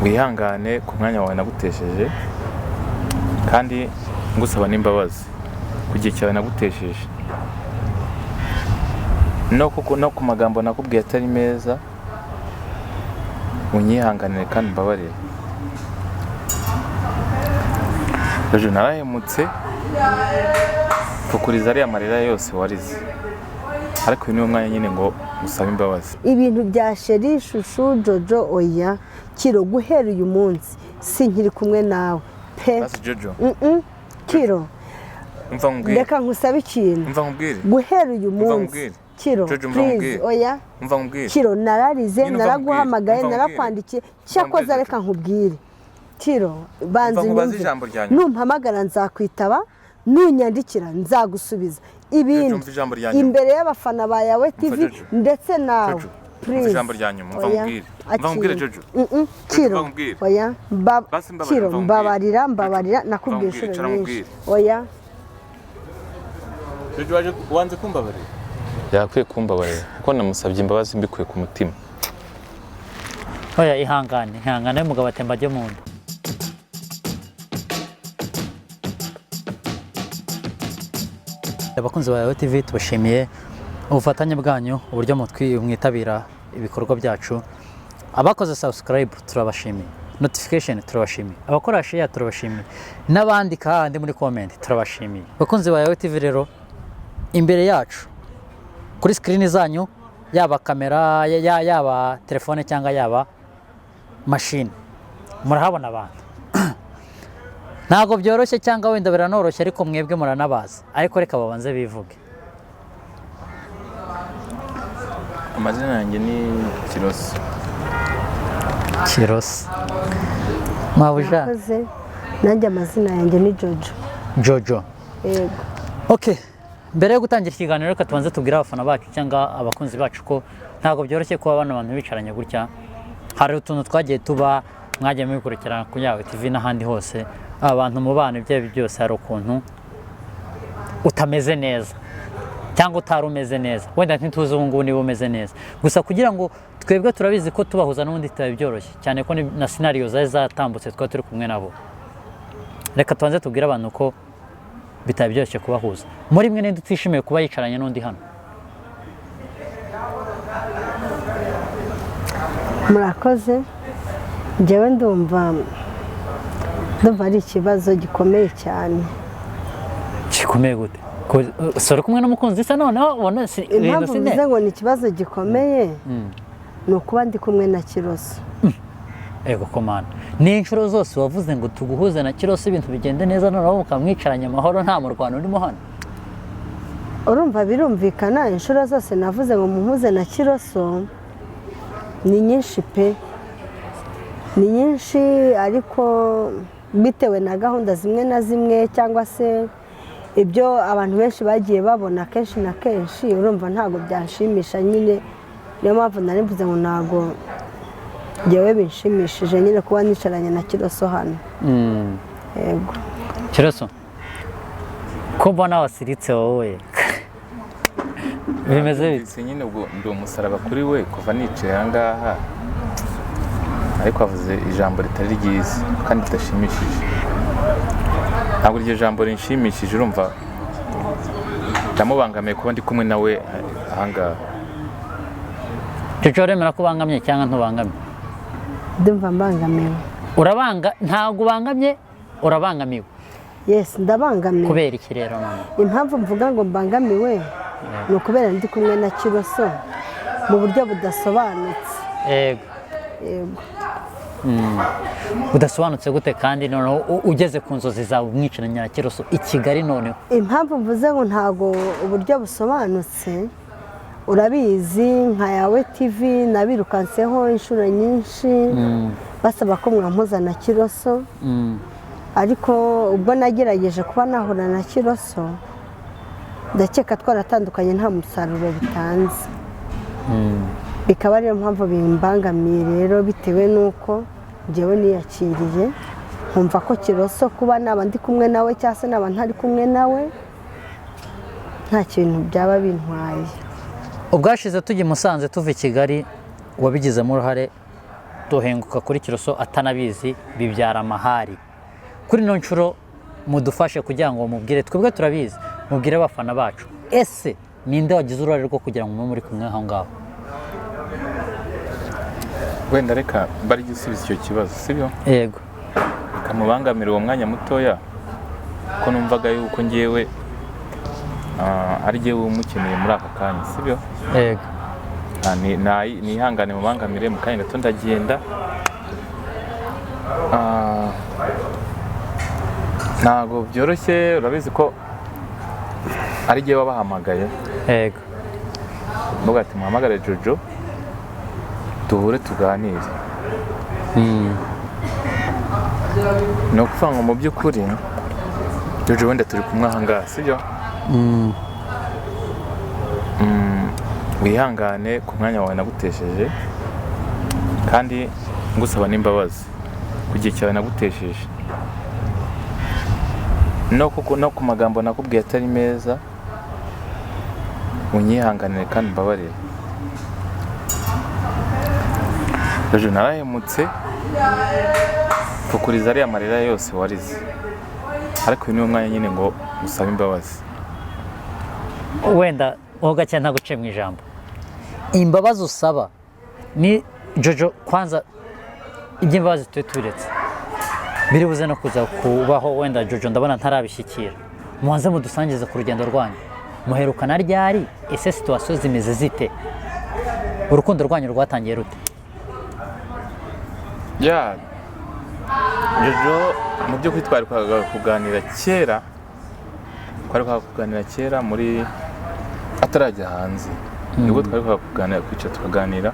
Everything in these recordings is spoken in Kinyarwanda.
Wihangane ku mwanya wawe nagutesheje, kandi ngusaba n'imbabazi ku gihe cyawe nagutesheje, no ku magambo nakubwiye atari meza, unyihanganire kandi umbabarire. Jojo, narahemutse mfukuriza ariya marira yose warize, ariko uyu niwo mwanya nyine ngo usabe imbabazi. Ibintu bya chéri, chouchou, Jojo, oya. Kiro, guhera uyu munsi sinkiri kumwe nawe pe. Basi Jojo. Kiro. Umva nkubwire. Reka nkusabe ikintu. Umva nkubwire. Guhera uyu Umva munsi, nkubwire. Kiro, Jojo, umva please. nkubwire. Oya. Umva nkubwire. Kiro, nararize, Nyine umva naraguhamagaye, nkubwire. Umva nkubwire. narakwandikiye. Cyakoze nkubwire, reka nkubwire Kiro, banza Umva nkubaze unyumve. ijambo rya nyuma. Numpamagara nzakwitaba, nunyandikira nzagusubiza. Ibindi Jojo, umva ijambo rya nyuma. imbere y'abafana ba Yawe TV Jojo. ndetse nawe. Jojo, umva Please. ijambo rya nyuma, umva Oya, nkubwire. Umva nkubwire, akira. Jojo. Kiro, Umva nkubwire. oya, Basi mbabarira, Kiro, umva nkubwire. mbabarira, mbabarira, Jojo, nakubwiye umva nkubwire, inshuro icara nyinshi. nkubwire. Oya. Jojo, waje wanze kumbabarira? Yakwiye kumbabarira kuko namusabye imbabazi mbikuye ku mutima. Oya, ihangane, ihangane, umugabo atemba ajya mu nda. Abakunzi ba Yawe TV, tubashimiye ubufatanye bwanyu, uburyo mwitabira ibikorwa byacu. Abakoze subscribe turabashimiye, notification turabashimiye, abakora share turabashimiye, n'abandika handi muri comment turabashimiye. Abakunzi ba Yawe TV rero, imbere yacu kuri screen zanyu, yaba kamera, yaba telefone cyangwa yaba mashini, murahabona abantu. Ntabwo byoroshye cyangwa wenda biranoroshye, ariko mwebwe muranabazi, ariko reka babanze bivuge. Amazina yanjye ni Kiroso. Kiroso, mabuja. Murakoze. Nanjye amazina yanjye ni Jojo. Jojo. Yego. Okay, mbere yo gutangira ikiganiro, reka tubanze tubwire abafana bacu cyangwa abakunzi bacu ko ntabwo byoroshye kuba bano bantu bicaranye gutya. Hari utuntu twagiye tuba, mwagiye mubikurikirana kuri Yawe TV n'ahandi hose. Abantu mu bana, ibyo ari byo byose, hari ukuntu utameze neza cyangwa utari umeze neza, wenda ntituzi ubu ngubu niba umeze neza. Gusa kugira ngo twebwe turabizi ko tubahuza n'ubundi bitaba byoroshye cyane, ko na scenario zari zatambutse twari turi kumwe nabo. Reka tubanze tubwire abantu ko bitaba byoroshye kubahuza. Muri mwe ninde utishimiye kuba yicaranye n'undi hano? Murakoze. Njyewe ndumva ari ikibazo gikomeye cyane. Gikomeye gute? Si uri kumwe n'umukunzi se? Noneho ubona si ibintu Impamvu si mvuze ne ngo ni ikibazo gikomeye ni ukuba ndi kumwe na Kiroso. Ego komana, ni inshuro zose wavuze ngo tuguhuze na Kiroso, ibintu bigende neza, noneho mukamwicaranye amahoro, nta murwano urimo hano. Urumva, birumvikana, inshuro zose navuze ngo muhuze na Kiroso ni nyinshi pe, ni nyinshi, ariko bitewe na gahunda zimwe na zimwe cyangwa se ibyo abantu benshi bagiye babona kenshi na kenshi, urumva ntabwo byanshimisha nyine. Niyo mpamvu nari mvuze ngo ntabwo ngewe binshimishije nyine kuba nicaranye na Kiroso hano. Yego. Kiroso, ko mbona wasiritse wowe, bimeze bite? Numvise nyine ubwo ndi umusaraba kuri we kuva nicaye aha ngaha, ariko avuze ijambo ritari ryiza kandi ridashimishije. Ntabwo iryo jambo rinshimishije. Urumva ndamubangamiye kuba ndi kumwe nawe aha ngaha. Jojo, uremera ko ubangamye cyangwa ntubangamye? Ndumva mbangamiwe. Urabanga, ntabwo ubangamye, urabangamiwe? Yes, ndabangamiwe. Kubera iki rero mama? Impamvu mvuga ngo mbangamiwe ni ukubera ndi kumwe na Kiroso mu buryo budasobanutse. Yego. Yego. Udasobanutse gute kandi noneho ugeze ku nzozi zawe umwicaranye na Kiroso i Kigali noneho? Impamvu mvuze ngo ntabwo uburyo busobanutse, urabizi nka Yawe TV nabirukanseho inshuro nyinshi basaba ko mwampuza na Kiroso, ariko ubwo nagerageje kuba nahura na Kiroso, ndakeka twaratandukanye nta musaruro bitanze, bikaba ariyo mpamvu bimbangamiye rero, bitewe n'uko njyewe niyakiriye nkumva ko Kiroso kuba naba ndi kumwe nawe cyangwa se naba ntari kumwe nawe nta kintu byaba bintwaye. Ubwashize tujya i Musanze tuva i Kigali, wabigizemo uruhare. Duhenguka kuri Kiroso atanabizi, bibyara amahari. Kuri ino nshuro mudufashe kugira ngo mubwire, twebwe turabizi, mubwire abafana bacu, ese ninde wagize uruhare rwo kugira ngo mube muri kumwe aho ngaho? Wenda reka bari gusubiza icyo kibazo, sibyo? Yego. Kamubangamira uwo mwanya mutoya, ko numvaga yuko ngewe ari jyewe umukeneye muri aka kanya, sibyo? Yego. Nihangane mubangamire mu kanya gato, ndagenda. Ntabwo byoroshye, urabizi ko ari jyewe wabahamagaye. Yego. Mvuga ati muhamagare Jojo duhure tuganire. Ni ukuvuga ngo mu by'ukuri Jojo wenda turi kumwe aha ngaha, sibyo? Wihangane ku mwanya wawe nagutesheje, kandi ngusaba n'imbabazi ku gihe cyawe nagutesheje, no ku magambo nakubwiye atari meza, unyihanganire kandi mbabarire. Jojo, narahemutse pfukuriza ariya marira yose warize, ariko uyu niwo mwanya nyine ngo usabe imbabazi. Wenda wowe gake ntaguciye mu ijambo, imbabazi usaba ni Jojo, kwanza iby'imbabazi tube tubiretse, biri buze no kuza kubaho. Wenda Jojo ndabona ntarabishyikira, mubanze mudusangize ku rugendo rwanyu, muherukana ryari? Ese situation zimeze zite? Urukundo rwanyu rwatangiye rute? Ya Jojo, mu by'ukuri twari kuganira kera, twari kuganira kera muri atarajya hanze, nibwo twari kuganira, kwicara tukaganira.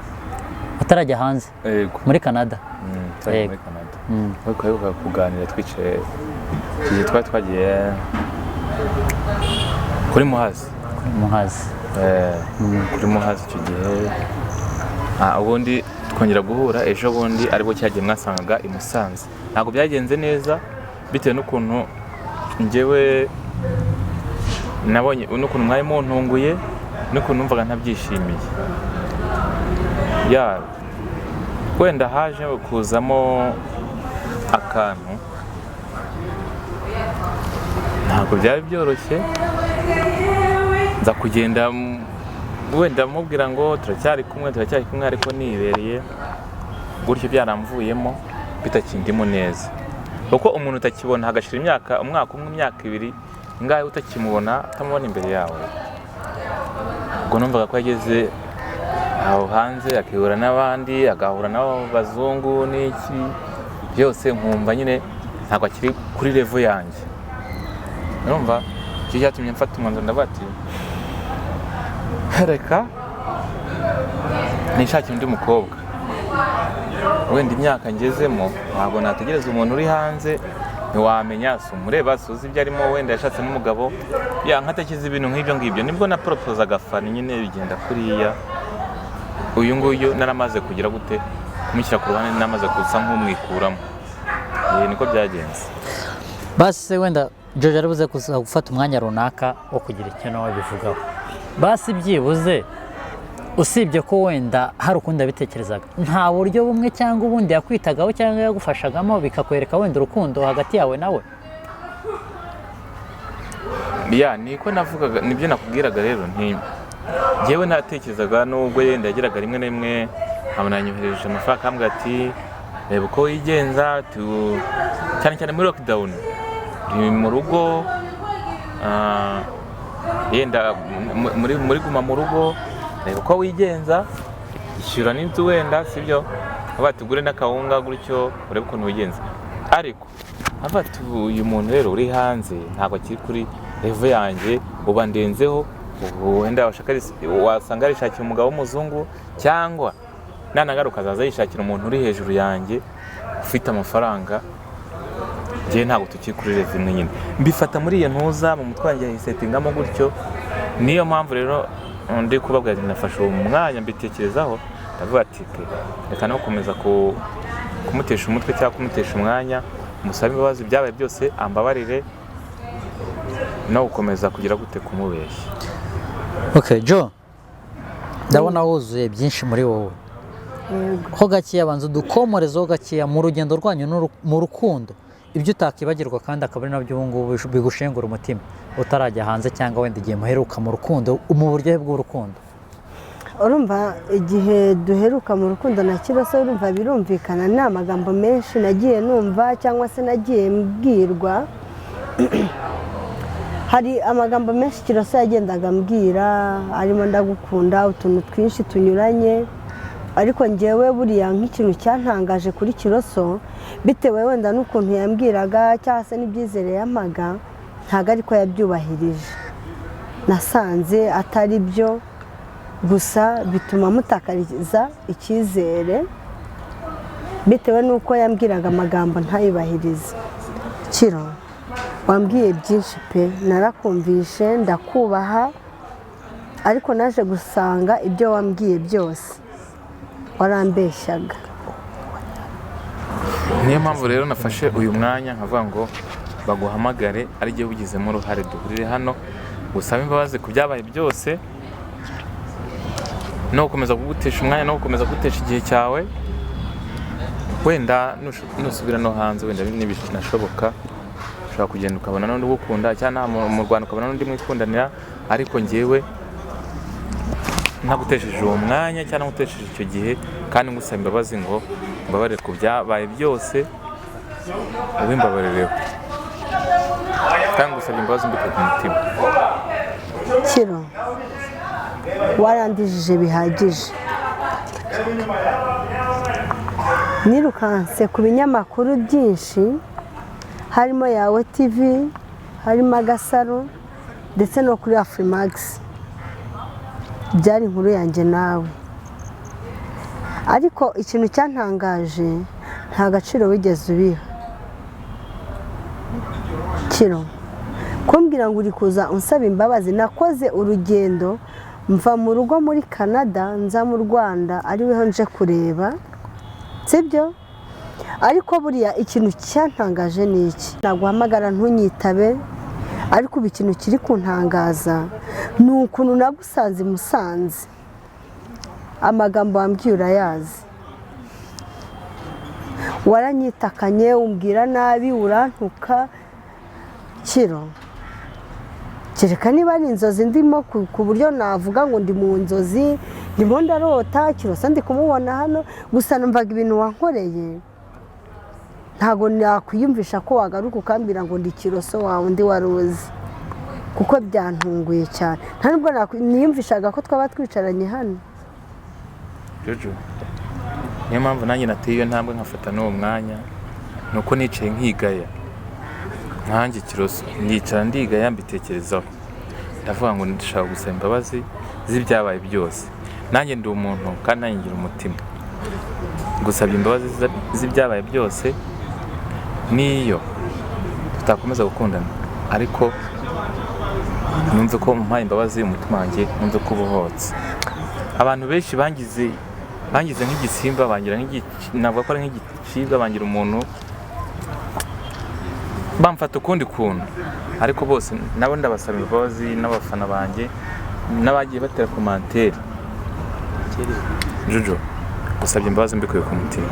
Atarajya hanze? Yego. Muri Canada? Atarajya muri Canada. Twari kuganira twicaye, iki gihe twari twagiye kuri Muhazi. Muhazi. Kuri Muhazi icyo gihe. Ubundi twongera guhura ejo bundi, aribwo cyagiye mwasangaga i Musanze. Ntabwo byagenze neza bitewe n'ukuntu njyewe nabonye, n'ukuntu mwari muntunguye, n'ukuntu numvaga ntabyishimiye. Ya wenda haje kuzamo akantu, ntabwo byari byoroshye. Nza kugenda wenda mubwira ngo turacyari kumwe, turacyari kumwe, ariko nibereye gutyo, byaramvuyemo bitakindimo neza, kuko umuntu utakibona hagashira imyaka, umwaka umwe, imyaka ibiri, ingahe utakimubona, utamubona imbere yawe. Ubwo numvaga ko yageze aho hanze akihura n'abandi, agahura n'abazungu n'iki byose, nkumva nyine ntabwo akiri kuri level yanjye. Urumva icyo cyatumye mfata umwanzuro, ndavuga ati reka nishakire undi mukobwa. Wenda imyaka ngezemo ntabwo nategereza umuntu uri hanze, ntiwamenya, si umureba, si uzi ibyo arimo, wenda yashatse n'umugabo, ya nkatakiza ibintu nk'ibyo ngibyo. Nibwo na proposaga Fanny nyine, bigenda kuriya. Uyu nguyu naramaze kugira gute, kumushyira ku ruhande, namaze kusa nk'umwikuramo. Niko byagenze. Basi se wenda Jojo ari buze kuza gufata umwanya runaka wo kugira icyo nawe abivugaho, basi byibuze usibye ko wenda hari ukundi yabitekerezaga, nta buryo bumwe cyangwa ubundi yakwitagaho cyangwa yagufashagamo bikakwereka wenda urukundo hagati yawe nawe? Ya niko navugaga, nibyo nakubwiraga rero, nti njyewe natekerezaga, nubwo yenda yageraga rimwe na rimwe nkabona yanyohereje amafaranga, akambwira ati reba uko wigenza, cyane cyane muri lockdown uri mu rugo, yenda muri guma mu rugo, reba uko wigenza, ishyura n'inzu wenda, sibyo, avuga ati ugure n'akawunga gutyo, urebe ukuntu wigenza. Ariko avuga ati uyu muntu rero uri hanze ntabwo akiri kuri level yanjye, uba ndenzeho, ubu wenda wasanga yarishakiye umugabo w'umuzungu, cyangwa nanagaruka azaza yishakira umuntu uri hejuru yanjye ufite amafaranga, njyewe ntabwo tukiri kuri level imwe nyine. Mbifata muri iyo ntuza mu mutwe wanjye hisetingamo gutyo. Niyo mpamvu rero ndi kubabwira ati nafashe uwo mwanya mbitekerezaho, ndavuga ati ke reka no gukomeza kumutesha umutwe cyangwa kumutesha umwanya, musabe imbabazi ibyabaye byose, ambabarire, no gukomeza kugira gute kumubeshya. Okay, Joe, ndabona wuzuye byinshi muri wowe. Yego. Ho gakeya, banza udukomorezeho gakeya mu rugendo rwanyu mu rukundo, ibyo utakibagirwa kandi akaba ari nabyo ubu ngubu bigushengura umutima utarajya hanze, cyangwa wenda igihe muheruka mu rukundo, mu buryohe bw'urukundo. Urumva igihe duheruka mu rukundo na Kiroso, urumva birumvikana ni amagambo menshi nagiye numva cyangwa se nagiye mbwirwa. Hari amagambo menshi Kiroso yagendaga ambwira, arimo ndagukunda, utuntu twinshi tunyuranye. Ariko ngewe buriya nk'ikintu cyantangaje kuri Kiroso, bitewe wenda n'ukuntu yambwiraga cyangwa se n'ibyizere yampaga, ntabwo ariko yabyubahirije. Nasanze atari byo, gusa bituma mutakariza icyizere bitewe n'uko yambwiraga amagambo ntayubahirize. Kiro, wambwiye byinshi pe, narakumvishe ndakubaha, ariko naje gusanga ibyo wambwiye byose warambeshyaga. Niyo mpamvu rero nafashe uyu mwanya nkavuga ngo baguhamagare, ari jye ubigizemo uruhare, duhurire hano gusabe imbabazi ku byabaye byose, no gukomeza kugutesha umwanya, no gukomeza kugutesha igihe cyawe. Wenda nusubira no hanze, wenda ntibinashoboka, ushobora kugenda ukabona n'undi ugukunda, cyangwa mu Rwanda ukabona n'undi mwikundanira, ariko njyewe ntagutesheje uwo mwanya cyangwa ntagutesheje icyo gihe, kandi ngusaba imbabazi ngo mbabarire ku byabaye byose, ubimbabarireho, kandi ngusabye imbabazi mbikuye ku mutima. Kiro, warandijije bihagije. Nirukanse ku binyamakuru byinshi, harimo Yawe TV, harimo Agasaro, ndetse no kuri Afrimax. Byari inkuru yanjye nawe. Ariko ikintu cyantangaje, nta gaciro wigeze ubiha. Kiro, kumbwira ngo uri kuza unsaba imbabazi, nakoze urugendo mva mu rugo muri Canada nza mu Rwanda ariweho nje kureba, sibyo? Ariko buriya ikintu cyantangaje ni iki, naguhamagara ntunyitabe, ariko ubu ikintu kiri kuntangaza ni ukuntu nagusanze i Musanze, amagambo wambwiye urayazi, waranyitakanye umbwira nabi, urantuka. Kiro, kereka niba ari inzozi ndimo, ku buryo navuga ngo ndi mu nzozi, ndimo ndarota Kiroso ndi kumubona hano, gusa numvaga ibintu wankoreye ntabwo nakwiyumvisha ko wagaruka ukambwira ngo ndi Kiroso wawe undi wari uzi, kuko byantunguye cyane. Nta nubwo niyumvishaga ko twaba twicaranye hano. Jojo, niyo mpamvu nanjye nateye iyo ntambwe nkafata n'uwo mwanya, ni uko nicaye nkigaya nkanjye Kiroso, nicara ndigaya mbitekerezaho, ndavuga ngo ndashaka gusaba imbabazi z'ibyabaye byose. Nanjye ndi umuntu kandi nanjye ngira umutima. Gusabye imbabazi z'ibyabaye byose, niyo tutakomeza gukundana, ariko numve ko umpaye imbabazi, umutima wanjye numve ko ubohotse. Abantu benshi bangize nk'igisimba, bangira navuga ko ari nk'igicibwa, bangira umuntu, bamfata ukundi kuntu, ariko bose nabo ndabasaba imbabazi, n'abafana banjye n'abagiye batera komantere. Jojo, gusabye imbabazi mbikuye ku mutima.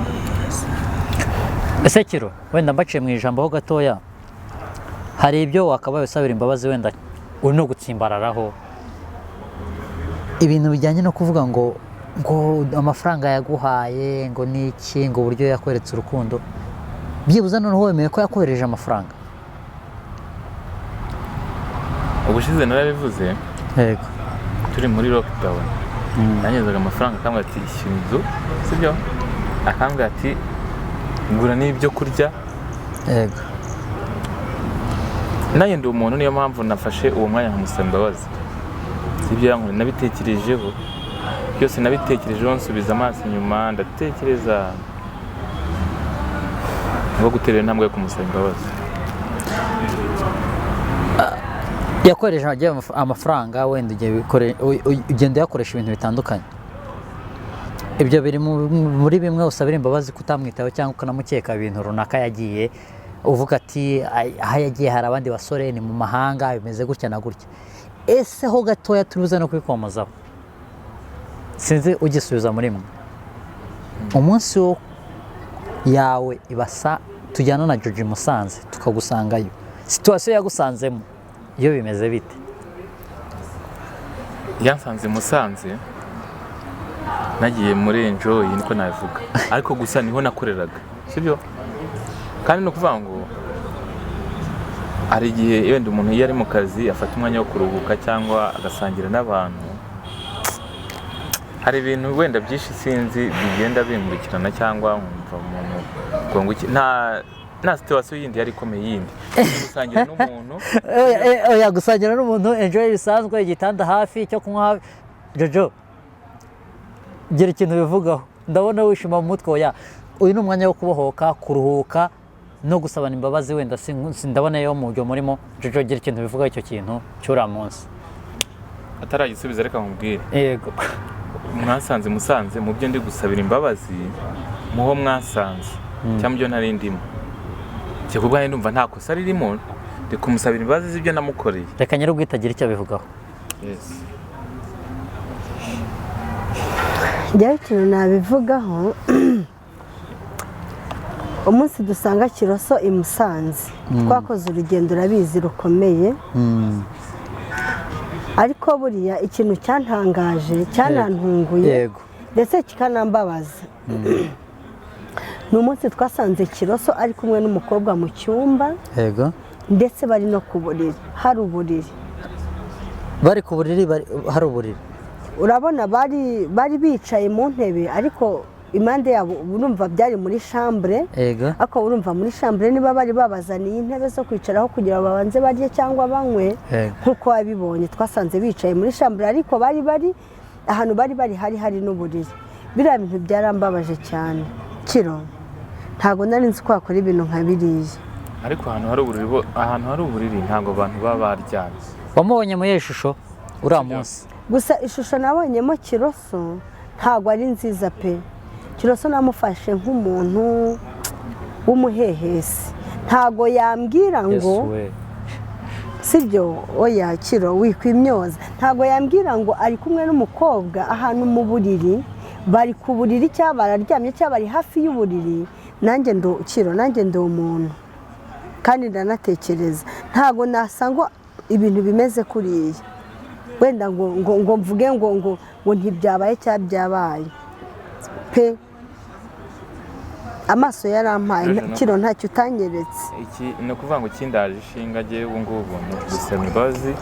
Ese Kiro, wenda mbaciye mu ijambo ho gatoya, hari ibyo wakabaye usabira imbabazi wenda uri no gutsimbararaho, ibintu bijyanye no kuvuga ngo amafaranga yaguhaye, ngo niki, ngo uburyo yakweretse urukundo, byibuze noneho wemeye ko yakohereje amafaranga? Ubushize narabivuze. Yego. Turi muri lockdown, nanyezaga amafaranga akambwira ati ishyura inzu, sibyo? Akambwira ati gura n'ibyo kurya. Yego. Nanjye ndi umuntu, niyo mpamvu nafashe uwo mwanya nkamusaba imbabazi. Sibyo yankoreye, nabitekerejeho byose, nabitekerejeho, nsubiza amaso inyuma, ndatekereza ngo gutera intambwe yo kumusaba imbabazi. Yakoresheje amafaranga, wenda ugenda uyakoresha ibintu bitandukanye, ibyo biri muri bimwe usabira imbabazi kutamwitaho cyangwa ukanamukeka ibintu runaka yagiye uvuga ati aho yagiye hari abandi basore, ni mu mahanga, bimeze gutya na gutya. Ese ho gatoya turuza no kwikomozaho, sinzi ugisubiza muri mwe. Umunsi wo yawe ibasa tujyana na Jojo i Musanze tukagusangayo, situation yagusanzemo iyo bimeze bite? Yansanze i Musanze nagiye muri enjoy, niko nabivuga, ariko gusa niho nakoreraga, sibyo? Kandi ni ukuvuga ngo hari igihe wenda umuntu iyo ari mu kazi afata umwanya wo kuruhuka cyangwa agasangira n'abantu. Hari ibintu wenda byinshi sinzi bigenda bimurikirana, cyangwa nkumva umuntu ngo iki, nta situation yindi yari ikomeye yindi gusangira n'umuntu. Oya, gusangira n'umuntu, enjoy bisanzwe, igitanda hafi, icyo kunywa hafi. Jojo, gira ikintu bivugaho, ndabona wishima mu mutwe. Oya, uyu ni umwanya wo kubohoka, kuruhuka no gusabana imbabazi. Wenda ndabona yo mu byo murimo. Jojo, gira ikintu bivugaho, icyo kintu cy'uriya munsi. Ataragisubiza, reka nkubwire. Yego. Mwasanze Musanze mu byo ndi gusabira imbabazi, muho mwasanze cyangwa mu byo nari ndimo, njye ku bwanjye ndumva nta kosa ririmo, ndi kumusabira imbabazi z'ibyo namukoreye. Reka nyir'ubwite agire icyo abivugaho. Yes. Njyewe ikintu nabivugaho, umunsi dusanga Kiroso i Musanze twakoze urugendo, urabizi, rukomeye, ariko buriya ikintu cyantangaje, cyanantunguye ndetse kikanambabaza, ni umunsi twasanze Kiroso ari kumwe n'umukobwa mu cyumba, ndetse bari no ku buriri, hari uburiri. Bari ku buriri, hari uburiri. Urabona bari bicaye mu ntebe, ariko impande yabo urumva byari muri chambre. Ariko urumva muri chambre niba bari babazaniye intebe zo kwicaraho kugira ngo babanze barye cyangwa banywe, nk'uko wabibonye twasanze bicaye muri chambre, ariko bari ahantu bari hari n'uburiri. Biriya bintu byarambabaje cyane Kiro, ntabwo nari nzi ko wakora ibintu nka biriya. Ariko ahantu hari uburiri ntabwo abantu baba baryamye. Wamubonye muri iyo shusho uriya munsi? Gusa ishusho nabonyemo Kiroso ntabwo ari nziza pe. Kiroso namufashe nk'umuntu w'umuhehesi, ntabwo yambwira ngo Yesu we. Sibyo? Oya Kiro, wikwimyoza. Ntabwo yambwira ngo ari kumwe n'umukobwa ahantu mu buriri, bari ku buriri cyangwa bararyamye cyangwa bari hafi y'uburiri. Nanjye ndo Kiro, nanjye ndi umuntu kandi ndanatekereza, ntabwo nasanga ibintu bimeze kuriya wenda ngo mvuge ngo ntibyabaye cyangwa byabaye pe. Amaso yarampaye. Rero no- Kiro, ntacyo utanyeretse. Iki ni ukuvuga ngo ikindaje ishinga agiye ubu ngubu ni ugusaba imbabazi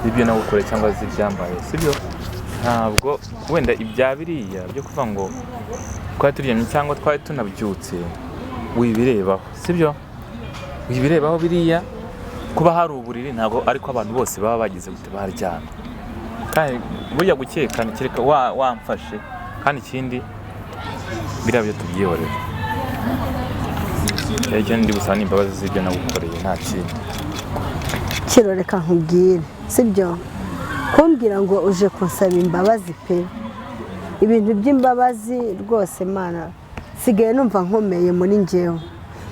z'ibyo nagukoreye cyangwa z'ibyambaye, sibyo? Ntabwo wenda ibya biriya byo kuvuga ngo twari turyamye cyangwa twari tunabyutse wibirebaho, sibyo? Wibirebaho biriya, kuba hari uburiri ntabwo ariko abantu bose baba bagize gute, baryamye. Kandi burya gukeka ni kereka wamfashe. Kandi ikindi biriya byo tubyihorere. Icyo ndi gusaba ni imbabazi z'ibyo nagukoreye, nta kindi. Kiro, reka nkubwire, sibyo? Kumbwira ngo uje kunsaba imbabazi pe, ibintu by'imbabazi rwose mana sigaye numva nkomeye muri njyewe.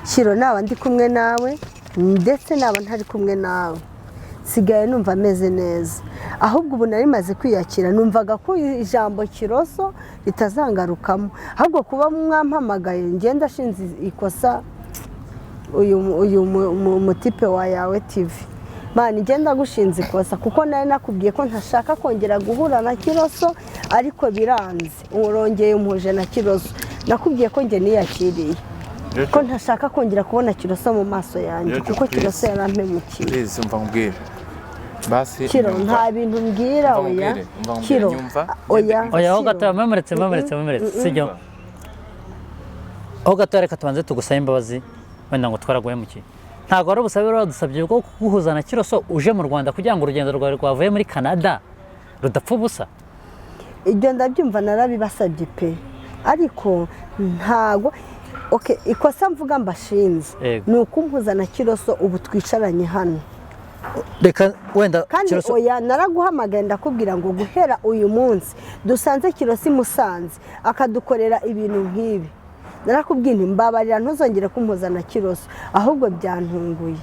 Kiro, naba ndi kumwe nawe ndetse naba ntari kumwe nawe, nsigaye numva ameze neza. Ahubwo ubu nari maze kwiyakira, numvaga ko ijambo Kiroso ritazangarukamo. Ahubwo kuba mwampamagaye, ngenda ashinze ikosa uyu mutipe wa Yawe TV. Mani, ngenda gushinze ikosa kuko nari nakubwiye ko ntashaka kongera guhura na Kiroso, ariko biranze, urongeye umpuje na Kiroso. Nakubwiye ko njye niyakiriye, ko ntashaka kongera kubona Kiroso mu maso yanjye, Jojo, kuko please. Kiroso yarampemukiye. Please, umva nkubwire basi. Kiro, nyumva. nta bintu mbwira. Umva Oya. nkubwire, umva nkubwire, Kiro, nyumva. oya. Oya, ho Kiro. gatoya, mwemuretse, sibyo? Ho gatoya, reka tubanze tugusabe imbabazi wenda ngo twaraguhemukiye. Ntabwo ari ubusabe rero wadusabye bwo kuguhuza na Kiroso uje mu Rwanda kugira ngo urugendo rwawe rwavuye muri Canada rudapfa ubusa. Ibyo ndabyumva, narabibasabye pe, ariko ntago okay, ikosa mvuga mbashinze ni ukumpuza na Kiroso ubu twicaranye hano. Reka wenda Kandi Kiroso oya, naraguhamagaye ndakubwira ngo guhera uyu munsi dusanze Kiroso i Musanze akadukorera ibintu nk'ibi, narakubwiye nti mbabarira ntuzongere kumpuza na Kiroso. Ahubwo byantunguye.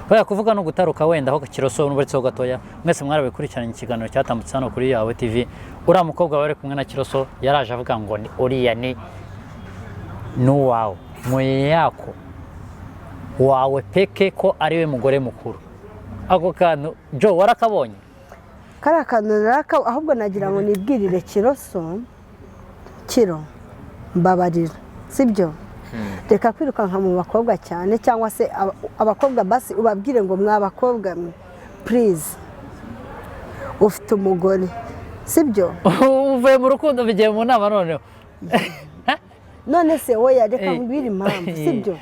Oya, kuvuga no gutaruka. Wenda aho Kiroso n'uburetse ho gatoya, mwese mwarabikurikiranye ikiganiro cyatambutse hano kuri Yawe TV. Uriya mukobwa wari kumwe na Kiroso yaraje avuga ngo ni uriya ni N'uwawe mwenye yako wawe peke ko ariwe mugore mukuru. Ako kantu Jo warakabonye? Kariya kantu ahubwo nagira ngo nibwirire Kiroso, Kiro mbabarira, sibyo? Reka kwirukanka mu bakobwa cyane, cyangwa se abakobwa basi ubabwire ngo mwa bakobwa mwe, please, ufite umugore, sibyo? Uvuye mu rukundo bigiye mu nama noneho. None se wowe, reka nkubwire impamvu, sibyo?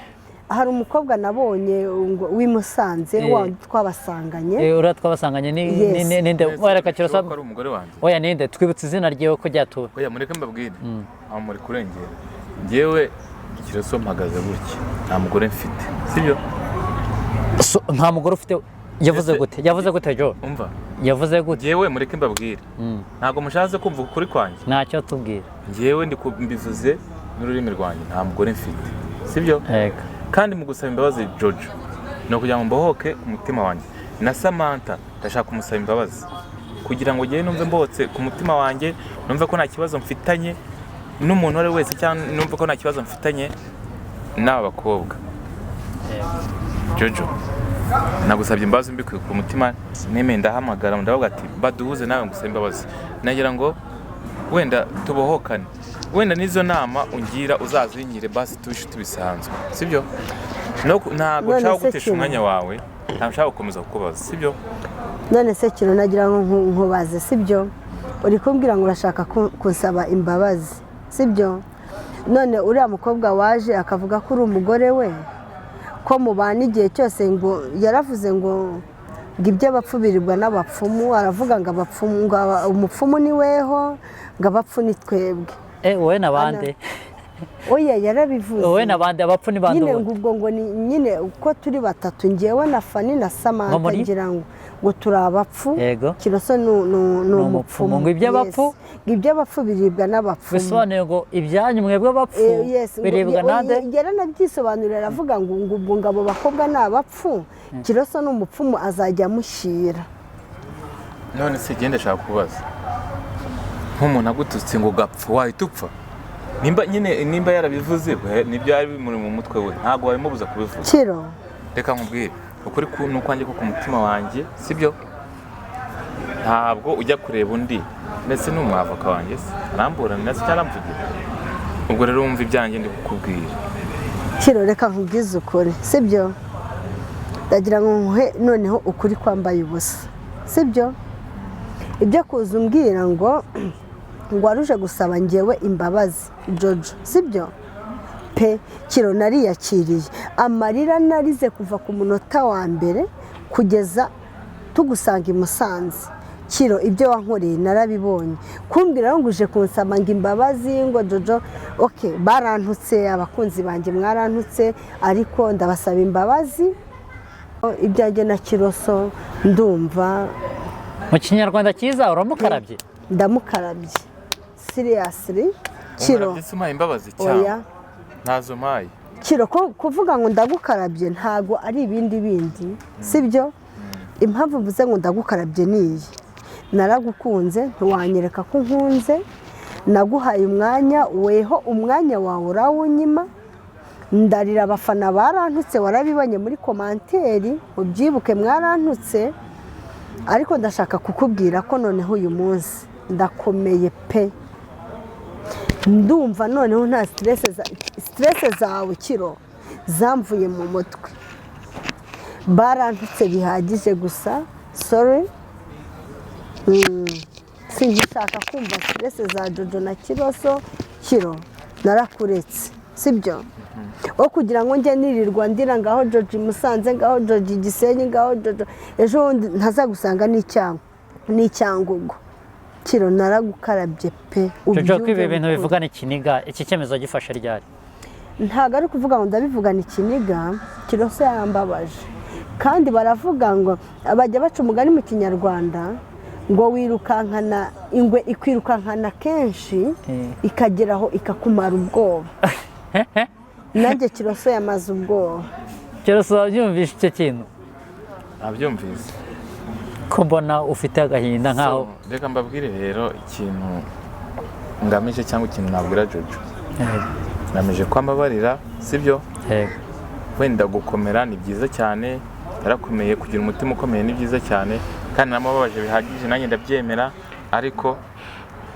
Hari umukobwa nabonye ngo w'i Musanze, wa twabasanganye. Uriya twabasanganye ni Yes. ninde? Ese Oya, reka Kiroso. ko ari umugore wanjye? Oya, ninde? Twibutse izina ryiwe ko ryatuwe. Oya, mureke mbabwire, aho muri kurengera, njyewe Kiroso mpagaze gutya, nta mugore mfite, sibyo? So, nta mugore ufite yavuze gute? Yavuze gute, Jo? Umva. Yavuze gute? Njyewe mureke mbabwire, ntabwo mushatse kumva ukuri kwanjye. Ntacyo tubwira. Njyewe ndi mbivuze n'ururimi rwanjye, nta mugore mfite, sibyo? Yego. Kandi mu gusaba imbabazi Jojo ni ukugira ngo mbohoke ku mutima wanjye, na Samantha ndashaka kumusaba imbabazi kugira ngo njyewe numve mbohotse ku mutima wanjye, numve ko nta kibazo mfitanye n'umuntu uwo ari we wese, cyangwa numve ko nta kibazo mfitanye n'aba bakobwa. Jojo, nagusabye imbabazi mbikuye ku mutima, nemeye ndahamagara, ndavuga ati baduhuze nawe ngusaba imbabazi, nagira ngo wenda tubohokane, wenda n'izo nama ungira uzazinyire, basi tube inshuti bisanzwe, sibyo? Ntabwo None nshaka se gutesha Kino? umwanya wawe, ntabwo nshaka gukomeza kukubaza, sibyo? None se Kino, nagira ngo nkubaze, sibyo? Uri kumbwira ngo urashaka kunsaba imbabazi, sibyo? None uriya mukobwa waje akavuga ko uri umugore we, ko mubana igihe cyose, ngo yaravuze ngo iby'abapfu birirwa n'abapfumu, aravuga ngo abapfumu, ngo umupfumu ni weho, ngo abapfu ni twebwe. Wowe na bande? Oya, yarabivuze. Wowe na bande? Abapfu ni bande Nyine ubundi? ngo ubwo ngo ni nyine uko turi batatu, ngewe na Fani na Ngo Samantha, muri? ngira ngo turi abapfu. Yego. Kiroso ni umupfumu. umupfumu. Ngo iby'abapfu? Yes. Ngo iby'abapfu biribwa n'abapfumu. Bisobanuye ngo ibyanyu mwebwe abapfu Yes, biribwa nande? Yaranabyisobanurira, aravuga ngo ubwo ngo abo bakobwa ni abapfu, Kiroso ni umupfumu, azajya amushyira. None se genda, ndashaka kubaza, nk'umuntu agututse ngo gapfa, wahita upfa? Nimba nyine nimba yarabivuze we, nibyo yari bimuri mu mutwe we, ntabwo wabimubuza kubivuga. Kiro. Reka nkubwire ukuri ni ukwanjye ko ku mutima wanjye, sibyo? Ntabwo ujya kureba undi, ndetse n'umwavoka wanjye se aramburanira se cyangwa aramvugira? Ubwo rero wumva ibyanjye ndi kukubwira. Kiro, reka nkubwize ukuri, sibyo? Ndagira ngo nkuhe noneho ukuri kwambaye ubusa, sibyo? Ibyo kuza umbwira ngo waruje gusaba ngewe imbabazi Jojo, sibyo pe. Kiro, nariyakiriye, amarira narize kuva ku munota wa mbere kugeza tugusanga i Musanze. Kiro, ibyo wankoreye narabibonye. Kumbwira ngo uje kunsaba ngo imbabazi, ngo Jojo, ok, barantutse, abakunzi banjye mwarantutse, ariko ndabasaba imbabazi. Ibyanjye na Kiroso ndumva. Mu Kinyarwanda cyiza, uramukarabye? Ndamukarabye, seriously, Kiro. Ndetse umpaye imbabazi Oya. Cyangwa ntazo mpaye? Kiro, kuvuga ngo ndagukarabye ntago ari ibindi bindi, sibyo? Impamvu mvuze ngo ndagukarabye ni iyi: naragukunze, ntiwanyereka ko unkunze. Naguhaye umwanya, weho umwanya wawe urawunyima. Ndarira, abafana barantutse, warabibonye muri commentaire, ubyibuke, mwarantutse. Ariko ndashaka kukubwira ko noneho uyu munsi ndakomeye pe. Ndumva noneho nta stress zawe Kiro zamvuye mu mutwe. Barantutse bihagije gusa, sorry. Sinkishaka kumva stress za Jojo na Kiroso. Kiro, narakuretse, sibyo? Wo kugira ngo njye nirirwa ndira, ngaho Jojo i Musanze, ngaho Jojo i Gisenyi, ngaho Jojo, ejo bundi ntazagusanga n'icyangugu. Kiro, naragukarabye pe. Jojo, ko ibi Ubyumve bintu bikuru. bivugana ikiniga, iki cyemezo gifashe ryari? Ntabwo ari ukuvuga ngo ndabivugana ikiniga. Kiroso yarambabaje, kandi baravuga ngo bajya baca umugani mu Kinyarwanda ngo wirukankana ingwe ikwirukankana kenshi, ikageraho ikakumara ubwoba. Nanjye Kiroso yamaze ubwoba. Kiroso, wabyumvishe icyo kintu? Nabyumvise. Ko mbona ufite agahinda nkaho? So, reka mbabwire rero ikintu ngamije cyangwa ikintu nabwira Jojo. Namije ko ambabarira, sibyo? Yego. Wenda gukomera ni byiza cyane, yarakomeye, kugira umutima ukomeye ni byiza cyane, kandi namubabaje bihagije, nanjye ndabyemera, ariko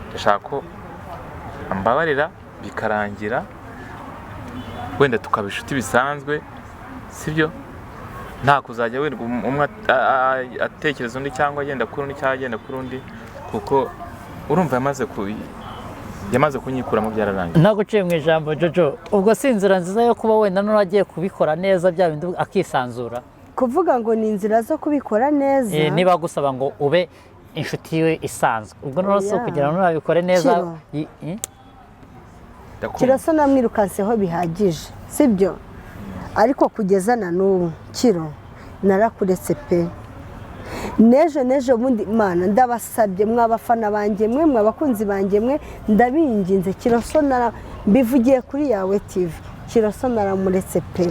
ndashaka ko ambabarira bikarangira, wenda tukaba inshuti bisanzwe, sibyo? Nta kuzajya wenda umwe atekereza undi cyangwa agenda kuri undi cyangwa agenda kuri undi, kuko urumva yamaze kunyikuramo, byararangiye. Ntabwo uciye mu ijambo, Jojo, ubwo si inzira nziza yo kuba wenda n'uwo agiye kubikora neza bya bindi akisanzura? Kuvuga ngo ni inzira zo kubikora neza? Niba agusaba ngo ube inshuti ye isanzwe, ubwo noneho si Oya. ukugira ngo nabikore neza? Kiro. Ndakumva. Kiroso namwirukanseho bihagije, sibyo? Ariko kugeza na n'ubu, Kiro, narakuretse pe. N'ejo n'ejo bundi, Mana, ndabasabye mwabafana banjye mwe, mwabakunzi banjye mwe, ndabinginze, Kiroso nara mbivugiye kuri Yawe TV, Kiroso naramuretse pe.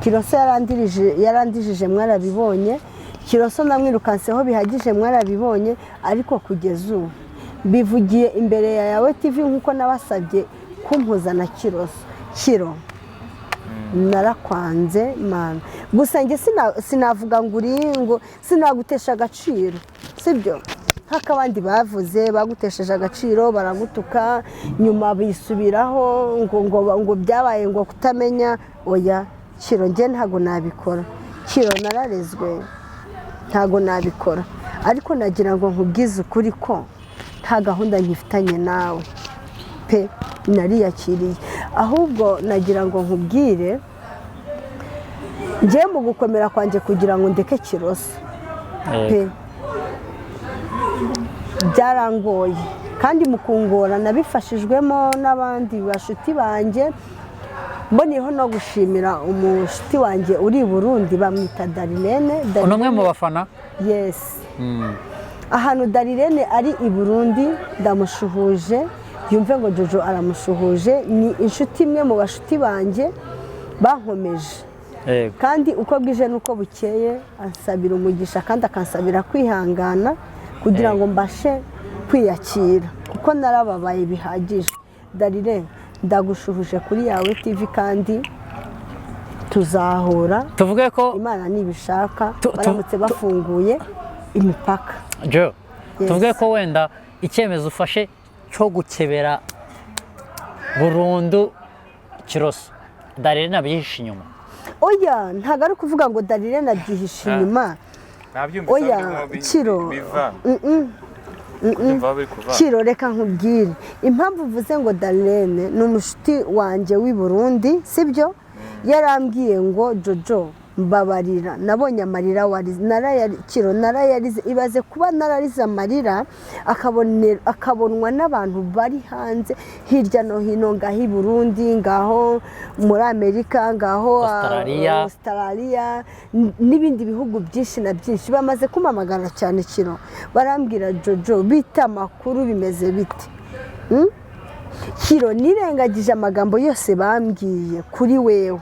Kiroso yarandirije, yarandijije, mwarabibonye. Kiroso namwirukanseho bihagije, mwarabibonye. Ariko kugeza ubu mbivugiye imbere ya Yawe TV, nk'uko nabasabye kumpuza na Kiroso, Kiro, narakwanze mana. Gusa njye sinavuga ngo uri ngo sinagutesha agaciro, sibyo? Nk'uko abandi bavuze bagutesheje agaciro, baragutuka, nyuma bisubiraho ngo byabaye ngo kutamenya. Oya Kiro, njye ntabwo nabikora. Kiro, nararezwe, ntabwo nabikora. Ariko nagira ngo nkubwize ukuri ko nta gahunda nkifitanye nawe pe, nariyakiriye. Ahubwo nagira ngo nkubwire, njye mu gukomera kwanjye kugira ngo ndeke Kiroso pe, byarangoye, kandi mu kungora nabifashijwemo n'abandi bashuti banjye. Mboneyeho no gushimira umushuti wanjye uri i Burundi, bamwita Darilene. Ni umwe mu bafana? Yes. Ahantu Darilene ari i Burundi ndamushuhuje, yumve ngo Jojo aramushuhuje. Ni inshuti imwe mu bashuti banjye bankomeje, kandi uko bwije n'uko bukeye ansabira umugisha, kandi akansabira kwihangana kugira ngo mbashe kwiyakira, kuko narababaye bihagije. Darire, ndagushuhuje kuri Yawe TV, kandi tuzahura. Tuvuge ko Imana nibishaka, baramutse bafunguye imipaka. Jo, Yes. tuvuge ko wenda icyemezo ufashe cyo gukebera burundu Kiroso, Darire nabyihishe inyuma? Oya, ntabwo ari ukuvuga ngo Darire nabyihishe inyuma. Nabyumvise. Oya, aho birimo Kiro. biva. Mm-mm. Kubyumva aho biri kuva. Kiro, reka nkubwire impamvu uvuze ngo Darlene ni umushuti wanjye w'i Burundi, sibyo? Yarambwiye ngo: "Jojo, mbabarira, nabonye amarira warize." Kiro, narayarize. Ibaze kuba nararize amarira akabonwa n'abantu bari hanze hirya no hino, ngaho i Burundi, ngaho muri Amerika, ngaho Australia. Australia n'ibindi bihugu byinshi na byinshi. Bamaze kumpamagara cyane, Kiro, barambwira: "Jojo, bita amakuru bimeze bite?" Kiro, nirengagije amagambo yose bambwiye kuri wewe,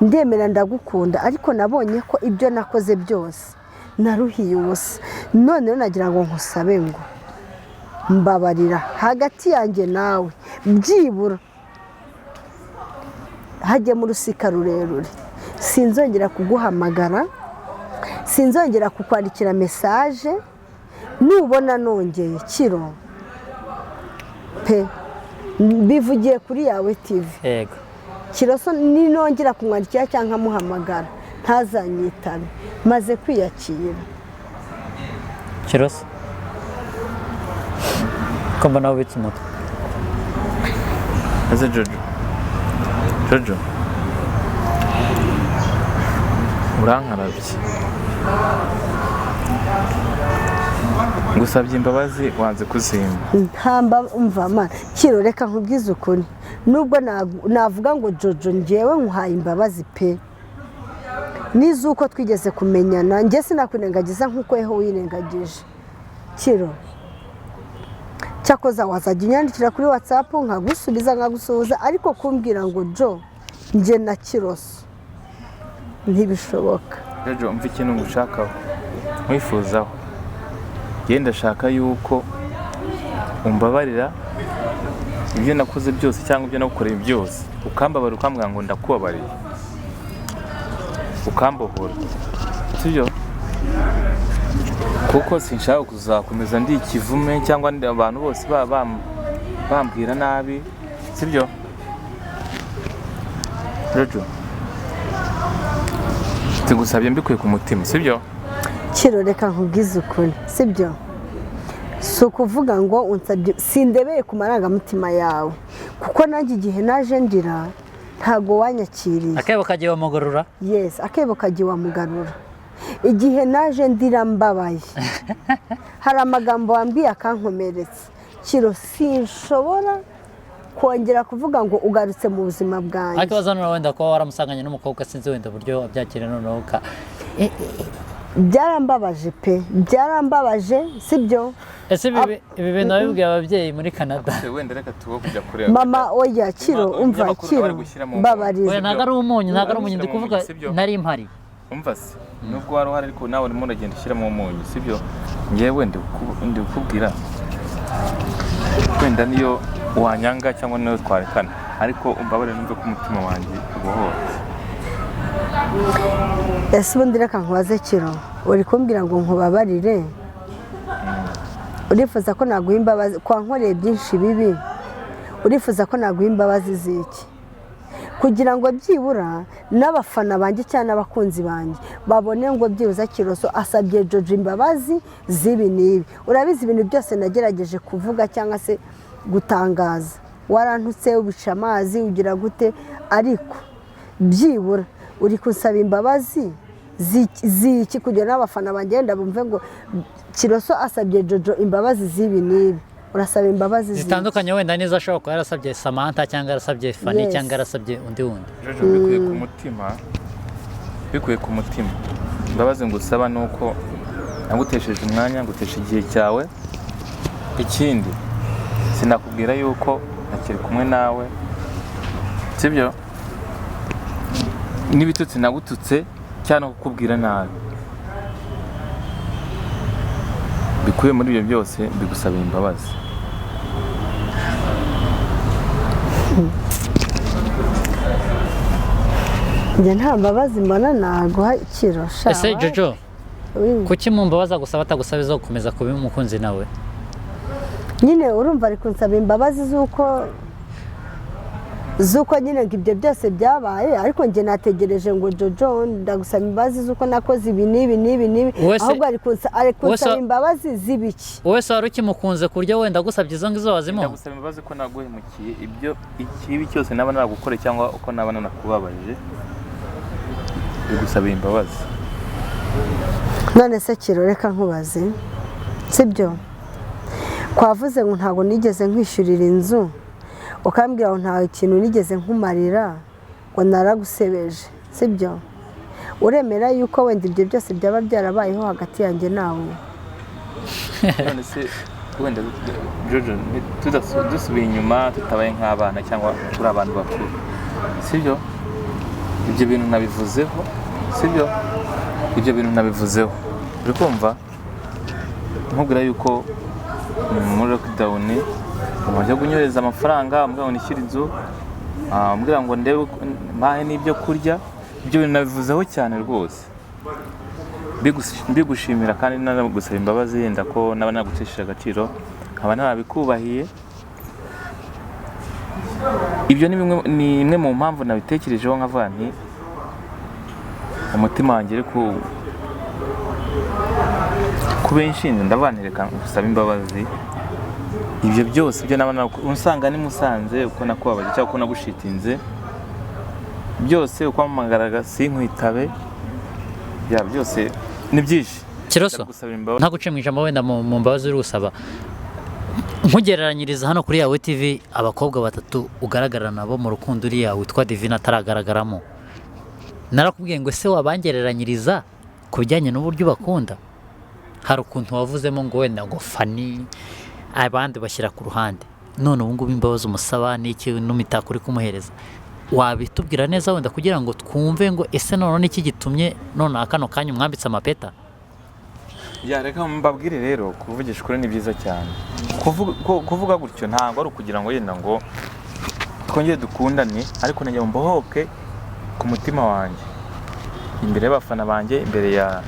ndemera ndagukunda. Ariko nabonye ko ibyo nakoze byose naruhiye ubusa. None rero nagira ngo nkusabe ngo mbabarira, hagati yanjye nawe byibura hajyemo urusika rurerure. Sinzongera kuguhamagara, sinzongera kukwandikira message. Nubona nongeye, Kiro pe, bivugiye kuri Yawe TV, Kiroso ninongera kumwandikira cyangwa nkamuhamagara ntazanyitabe. Maze kwiyakira. Kiroso, ko mbona wubitse umutwe? Ese Jojo, Jojo, urankarabye, ngusabye imbabazi wanze kuzimba. Ntamba umva mana. Kiro, reka nkubwize ukuri, nubwo navuga ngo Jojo ngewe nkuhaye imbabazi pe, n'iz'uko twigeze kumenyana, njye sinakwirengagiza nk'uko weho wirengagije. Kiro, cyakoza wazajya unyandikira kuri WhatsApp nkagusubiza, nkagusuhuza, ariko kumbwira ngo Jo njye na Kiroso ntibishoboka. Jojo, umva ikintu ngushakaho, nkwifuzaho. Njye ndashaka yuko umbabarira, Ibyo nakoze byose cyangwa ibyo nagukoreye byose, ukambabara, ukambwira ngo ndakubabariye, ukambohora, sibyo? Kuko sinshaka kuzakomeza ndi ikivume cyangwa abantu bose bambwira nabi, sibyo? Jojo, tugusabye mbikuye ku mutima, sibyo? Kiro, reka nkubwize ukuri, sibyo? Si ukuvuga ngo unsabye, sindebeye ku marangamutima yawe, kuko nanjye igihe naje ndira ntabwo wanyakiriye. Akebo kagiye wamugorora. Yes, akebo kagiye wamugarura. Igihe naje ndira mbabaye, hari amagambo wambwiye akankomeretsa. Kiro, sinshobora kongera kuvuga ngo ugarutse mu buzima bwanjye. Ariko ikibazo noneho wenda kuba waramusanganye n'umukobwa, sinzi wenda uburyo wabyakira noneho ka Byarambabaje pe, byarambabaje, sibyo? Ese ibi bintu wabibwiye ababyeyi muri Canada? Wenda reka tubo kujya kureba. Mama, oya Kiro, umva. Umunyamakuru Kiro, ari gushyiramo umunyu. mbabarira. Oya, ntabwo ari umunyu, ntabwo ari umunyu, ndi Ushyiramo kuvuga umunyu, sibyo? nari mpari. Umva se, nubwo wari uhari, ariko nawe urimo uragenda ushyiramo umunyu, sibyo? Ngewe ndi kukubwira, wenda niyo wanyanga cyangwa niyo twarekana, ariko umbabarire numve ko umutima wanjye ubohotse. Ese ubundi reka nkubaze Kiro, uri kumbwira ngo nkubabarire, urifuza ko naguha imbabazi kwa nkoreye byinshi bibi, urifuza ko naguha imbabazi z'iki? Kugira ngo byibura n'abafana banjye cyangwa n'abakunzi banjye babone ngo byibuze Kiroso asabye Jojo imbabazi z'ibi n'ibi. Urabizi, ibintu byose nagerageje kuvuga cyangwa se gutangaza, warantutse, ubica amazi, ugira gute, ariko byibura uri kunsaba imbabazi z'iki? Kugira n'abafana banjye wenda bumve ngo Kiroso asabye Jojo imbabazi z'ibi n'ibi. Urasaba imbabazi z'iki? Zitandukanye wenda n'izo ashobora kuba yarasabye Samantha cyangwa yarasabye Fanny Yes. cyangwa yarasabye undi wundi. Jojo, bikuye ku mutima, bikuye ku mutima, imbabazi ngusaba ni uko nagutesheje umwanya, ngutesha igihe cyawe. Ikindi, sinakubwira yuko ntakiri kumwe nawe, sibyo? N'ibitutsi nagututse cyangwa kukubwira nabi, bikubiye muri ibyo byose, mbigusabira imbabazi. Njye nta mbabazi mbona naguha Kiro, sha. Ese Jojo, Oui. kuki mu mbabazi agusaba atagusaba izo gukomeza kuba umukunzi nawe? Nyine urumva ari kunsaba imbabazi z'uko nyine ngo ibyo byose byabaye, ariko njye nategereje ngo Jojo ndagusaba imbabazi z'uko nakoze ibi n'ibi n'ibi n'ibi. Wese- Ahubwo ari kunsaba wese- imbabazi z'ibiki? Wowe se wari ukimukunze ku buryo wenda agusabye izo ngizo wazimuha? Ndagusaba imbabazi ko naguhemukiye, ibyo ikibi cyose naba naragukoreye cyangwa uko naba nanakubabaje, bigusabira imbabazi. None se Kiro, reka nkubaze, sibyo? Kwavuze ngo ntabwo nigeze nkwishyurira inzu, ukambwira ngo nta kintu nigeze nkumarira, ngo naragusebeje, sibyo? Uremera yuko wenda ibyo byose byaba byarabayeho hagati yanjye nawe? None se wenda Jojo, dusubiye inyuma, tutabaye nk'abana cyangwa turi abantu bakuru, sibyo? Ibyo bintu nabivuzeho, sibyo? Ibyo bintu nabivuzeho, uri kumva nkubwira yuko muri lockdown umaze kunyohereza amafaranga, umbwira ngo nishyure inzu, umbwira ngo ndebe mpahe n'ibyo kurya. Ibyo bintu nabivuzeho cyane rwose, mbigushimira kandi nanagusaba imbabazi yenda ko naba nagutesheje agaciro, nkaba ntabikubahiye. Ibyo ni imwe mu mpamvu nabitekerejeho, nkavuga nti umutima wanjye uri kuba inshinzi, ndavuga nti reka ngusabe imbabazi. Ibyo byose ibyo naba unsanga ni Musanze, uko nakubabaje cyangwa uko nagushitinze byose, uko wampamagaraga sinkwitabe, ya byose ni byinshi. Kiroso, Ndagusabira imbabazi. ntaguciye mu ijambo, wenda mu mbabazi uri gusaba, nkugereranyiriza hano kuri Yawe TV abakobwa batatu ugaragara nabo mu rukundo, uriya witwa Divine ataragaragaramo, narakubwiye ngo ese wabangereranyiriza ku bijyanye n'uburyo ubakunda? Hari ukuntu wavuzemo ngo wenda ngo Fanny, abandi bashyira ku ruhande. None ubu ngubu imbabazi umusaba n'iki n'imitako uri kumuhereza, wabitubwira neza wenda kugira ngo twumve ngo ese none niki gitumye none kano kanya umwambitse amapeta? Ya, reka mbabwire rero, kuvugisha ukuri ni byiza cyane. Kuvuga gutyo ntabwo ari ukugira ngo yenda ngo twongere dukundane, ariko nagira ngo mbohoke ku mutima wanjye imbere y'abafana banjye, imbere ya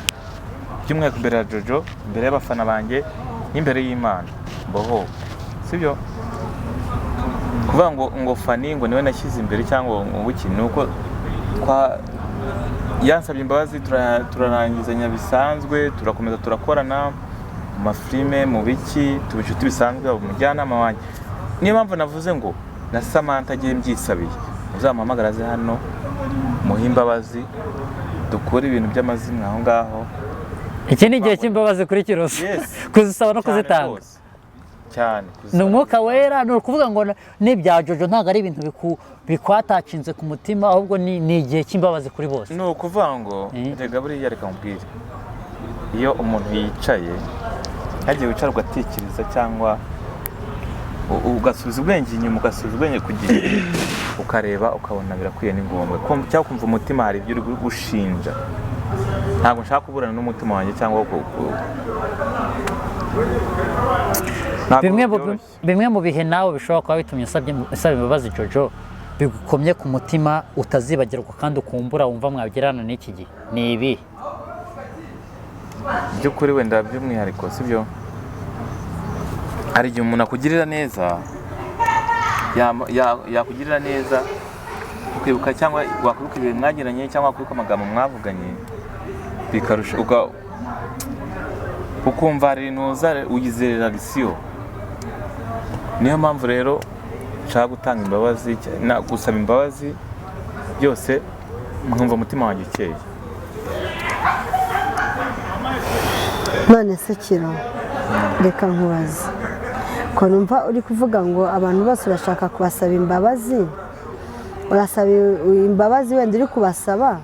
by'umwihariko imbere ya Jojo, imbere y'abafana banjye n'imbere y'Imana, mbohoke, sibyo? Kuvuga ngo Fani ngo niwe nashyize imbere cyangwa ngo iki, ni uko twa yansabye imbabazi, turarangizanya bisanzwe, turakomeza turakorana mu mafilime, mu biki, tuba inshuti bisanzwe, aba umujyanama wanjye. Niyo mpamvu navuze ngo na Samantha agiye mbyisabiye, muzamuhamagara aze hano muhe imbabazi, dukure ibintu by'amazimwe aho ngaho. Iki ni igihe cy'imbabazi kuri Kiroso? Yes. Kuzisaba no Cyane kuzitanga. rwose. Cyane. Ni umwuka wera, ni ukuvuga ngo n'ibya Jojo ntabwo ari ibintu bikwatacinze ku mutima, ahubwo ni igihe cy'imbabazi kuri bose. Ni ukuvuga ngo rega buriya reka nkubwire, iyo umuntu yicaye, hagiye wicara ugatekereza cyangwa ugasubiza ubwenge inyuma, ugasubiza ubwenge ku gihe, ukareba ukabona birakwiye, ni ngombwa. Cyangwa ukumva umutima hari ibyo uri gushinja. Ntabwo nshaka kuburana n'umutima wanjye cyangwa ntabwo byoroshye. Bimwe mu bihe nawe bishobora kuba bitumye usaba imbabazi Jojo, bigukomye ku mutima utazibagirwa kandi ukumbura wumva mwagirana n'iki gihe, ni ibi? By'ukuri wenda by'umwihariko, sibyo, hari igihe umuntu akugirira neza, yakugirira neza ukibuka, cyangwa wakwibuka ibihe mwagiranye, cyangwa wakwibuka amagambo mwavuganye, bikarusha ukumva hari ibintu ugize relation. Niyo mpamvu rero nshaka gutanga imbabazi, gusaba imbabazi byose, nkumva umutima wanjye ukeye. None se Kiro, reka nkubaze, ko numva uri kuvuga ngo abantu bose urashaka kubasaba imbabazi, urasaba imbabazi wenda uri kubasaba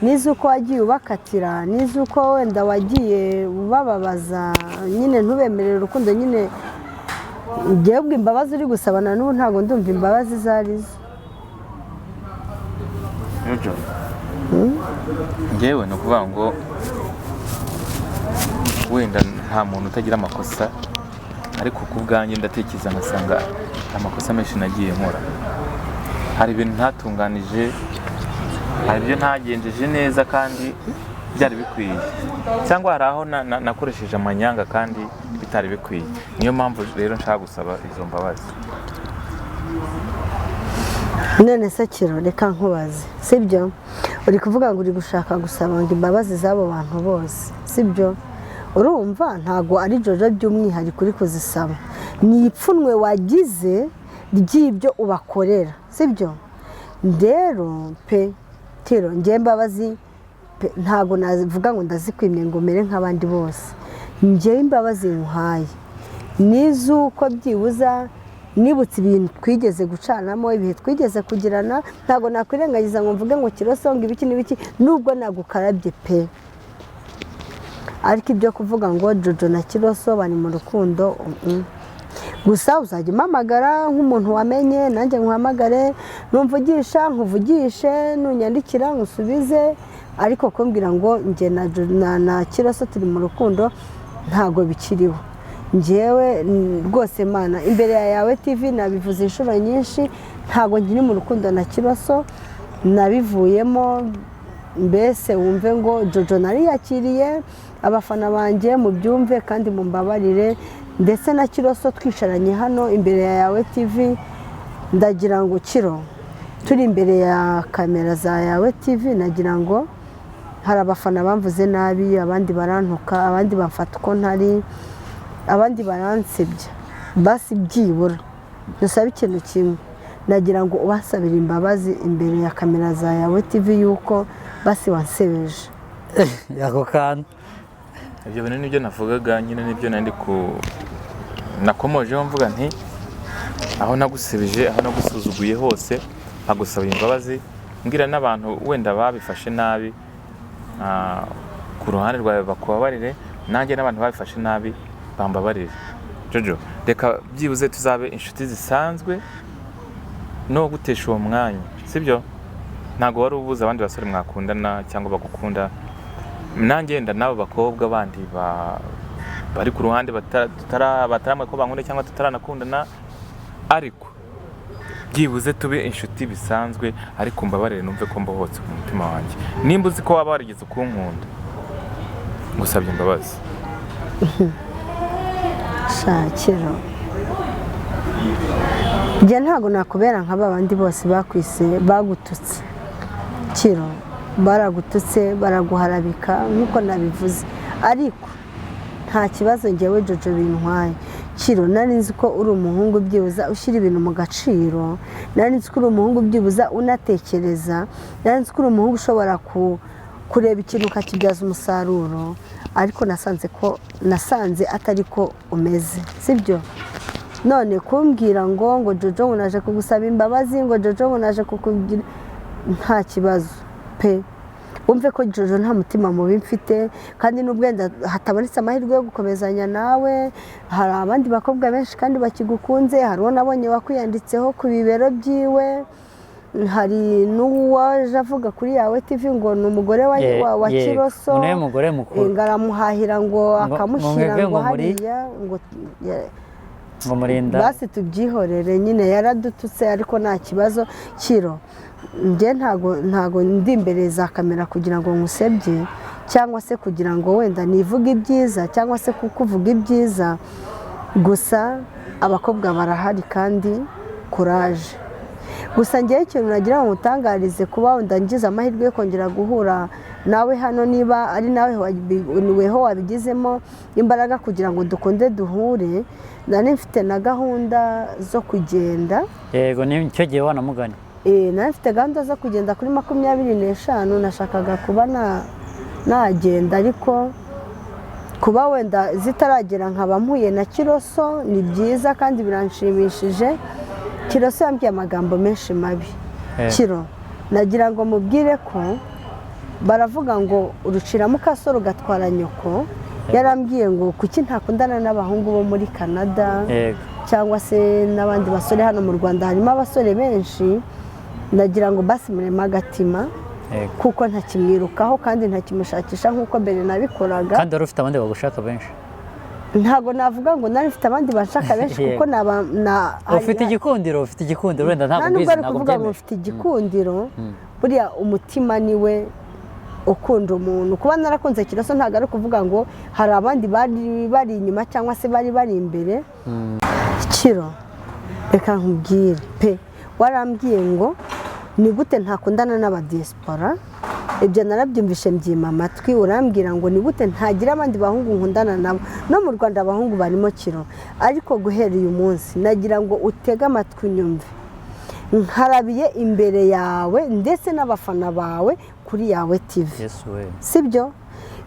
n'iz'uko wagiye ubakatira, n'iz'uko wenda wagiye ubababaza nyine ntubemerere urukundo nyine, njyewe imbabazi uri gusaba na n'ubu ntabwo ndumva imbabazi izo ari zo. Jojo, njyewe ni ukuvuga ngo wenda nta muntu utagira amakosa, ariko ku bwanjye ndatekereza ngasanga amakosa menshi nagiye nkora, hari ibintu ntatunganije, hari ibyo ntagenjeje neza kandi byari bikwiye, cyangwa hari aho nakoresheje amanyanga kandi bitari bikwiye. Niyo mpamvu rero nshaka gusaba izo mbabazi. None se Kiro, reka nkubaze, sibyo? Uri kuvuga ngo uri gushaka gusaba ngo imbabazi z'abo bantu bose, sibyo? Urumva ntabwo ari Jojo by'umwihariko uri kuzisaba, ni ipfunwe wagize ry'ibyo ubakorera, sibyo? Rero pe Kiro, njye imbabazi pe, ntabwo navuga ngo ndazikwimye ngo mere nk'abandi bose. Njyewe imbabazi nkuhaye n'iz'uko byibuza nibutse ibintu twigeze gucanamo, ibihe twigeze kugirana, ntabwo nakwirengagiza ngo mvuge ngo Kiroso ngo ibiki n'ibiki, nubwo nagukarabye pe. Ariko ibyo kuvuga ngo Jojo na Kiroso bari mu rukundo, Gusa uzajya umpamagara nk'umuntu wamenye, nanjye nkuhamagare, numvugisha nkuvugishe, nunyandikira nkusubize, ariko kumbwira ngo njye na Kiroso turi mu rukundo ntabwo bikiriho. Njyewe rwose Mana, imbere ya Yawe TV nabivuze inshuro nyinshi, ntabwo nkiri mu rukundo na Kiroso, nabivuyemo. Mbese wumve ngo Jojo nariyakiriye, abafana banjye mubyumve kandi mumbabarire, ndetse na Kiroso twicaranye hano imbere ya Yawe TV, ndagira ngo Kiro turi imbere ya kamera za Yawe TV, nagira ngo hari abafana bamvuze nabi, abandi barantuka, abandi bamfata uko ntari, abandi baransebya, basi byibura dusabe ikintu kimwe, nagira ngo ubasabire imbabazi imbere ya kamera za Yawe TV yuko basi wansebeje. Ako kantu. Ibyo bintu nibyo navugaga nyine, nibyo nandi ku nakomojeho mvuga nti aho nagusebeje, aho nagusuzuguye hose nkagusaba imbabazi, mbwira n'abantu wenda babifashe nabi, ku ruhande rwawe bakubabarire, nanjye n'abantu babifashe nabi bambabarire. Jojo, reka byibuze tuzabe inshuti zisanzwe no gutesha uwo mwanya, sibyo? Ntabwo wari ubuze abandi basore mwakundana cyangwa bagukunda, Nanjye wenda n'abo bakobwa bandi bari ku ruhande bataramwe ko bankunda cyangwa tutaranakundana, ariko byibuze tube inshuti bisanzwe, ariko mbabarire numve ko mbohotse ku mutima wanjye. Nimba uzi ko waba warigeze kunkunda, ngusabye imbabazi. Shakiro, njye ntabwo nakubera nka ba bandi bose bakwise, bagututse. Kiro, baragututse, baraguharabika nk'uko nabivuze, ariko nta kibazo. Njyewe Jojo bintwaye. Kiro, nari nzi ko uri umuhungu byibuza ushyira ibintu mu gaciro, nari nzi ko uri umuhungu byibuza unatekereza, nari nzi ko uri umuhungu ushobora kureba ikintu ukakibyaza umusaruro, ariko nasanze atari ko umeze, sibyo? None kumbwira ngo Jojo, ngo naje kugusaba imbabazi, ngo Jojo, ngo naje kukubwira, nta kibazo pe. Wumve ko Jojo nta mutima mubi mfite, kandi n'ubwo wenda hatabonetse amahirwe yo gukomezanya nawe, hari abandi bakobwa benshi kandi bakigukunze. Hari uwo nabonye wakwiyanditseho ku bibero byiwe, hari n'uwaje avuga kuri Yawe TV ngo ni umugore wa Kiroso. Ngo niwe mugore mukuru. Ngo aramuhahira, ngo akamushyira ngo ngo mwebwe ngo muri- hariya ngo ngo murinda. Basi tubyihorere nyine, yaradututse ariko nta kibazo. Kiro, njye ntago ndi imbere za kamera kugira ngo nkusebye, cyangwa se kugira ngo wenda nivuge ibyiza, cyangwa se kukuvuga ibyiza gusa. Abakobwa barahari kandi kuraje. Gusa ngewe ikintu nagira ngo ngutangarize, kuba wenda ngize amahirwe yo kongera guhura nawe hano, niba ari nawe weho wabigizemo imbaraga kugira ngo dukunde duhure, nari mfite na gahunda zo kugenda. Yego, nicyo gihe wanamugani. Nari mfite gahunda zo kugenda kuri 25, nashakaga kuba nagenda, ariko kuba wenda zitaragera nkaba mpuye na Kiroso ni byiza kandi biranshimishije. Kiroso yambwiye amagambo menshi mabi. Kiro, nagira ngo mubwire ko baravuga ngo urucira mukaso rugatwara nyoko. Yarambwiye ngo kuki ntakundana n'abahungu bo muri Canada cyangwa se n'abandi basore. Hano mu Rwanda harimo abasore benshi. Nagira ngo basi mureme agatima, kuko ntakimwirukaho kandi ntakimushakisha nk'uko mbere nabikoraga. Kandi wari ufite abandi bagushaka benshi. Ntabwo navuga ngo nari mfite abandi banshaka benshi, kuko naba na Ufite igikundiro, ufite igikundiro, wenda nta ntabwo nubwo mbizi, ari ntabwo kuvuga ngo mbyemera. mfite igikundiro. Buriya umutima niwe ukunda umuntu. Kuba narakunze Kiroso ntabwo ari ukuvuga ngo hari abandi bari bari inyuma cyangwa se bari bari imbere. Kiro, reka nkubwire pe, warambwiye ngo ni gute ntakundana n'abadiyesipora. Ibyo narabyumvishe mbyima amatwi. Urambwira ngo ni gute ntagira abandi bahungu nkundana nabo, no mu Rwanda abahungu barimo. Kiro, ariko guhera uyu munsi nagira ngo utege amatwi unyumve. Nkarabiye imbere yawe ndetse n'abafana bawe kuri Yawe TV. Yesu we! Sibyo?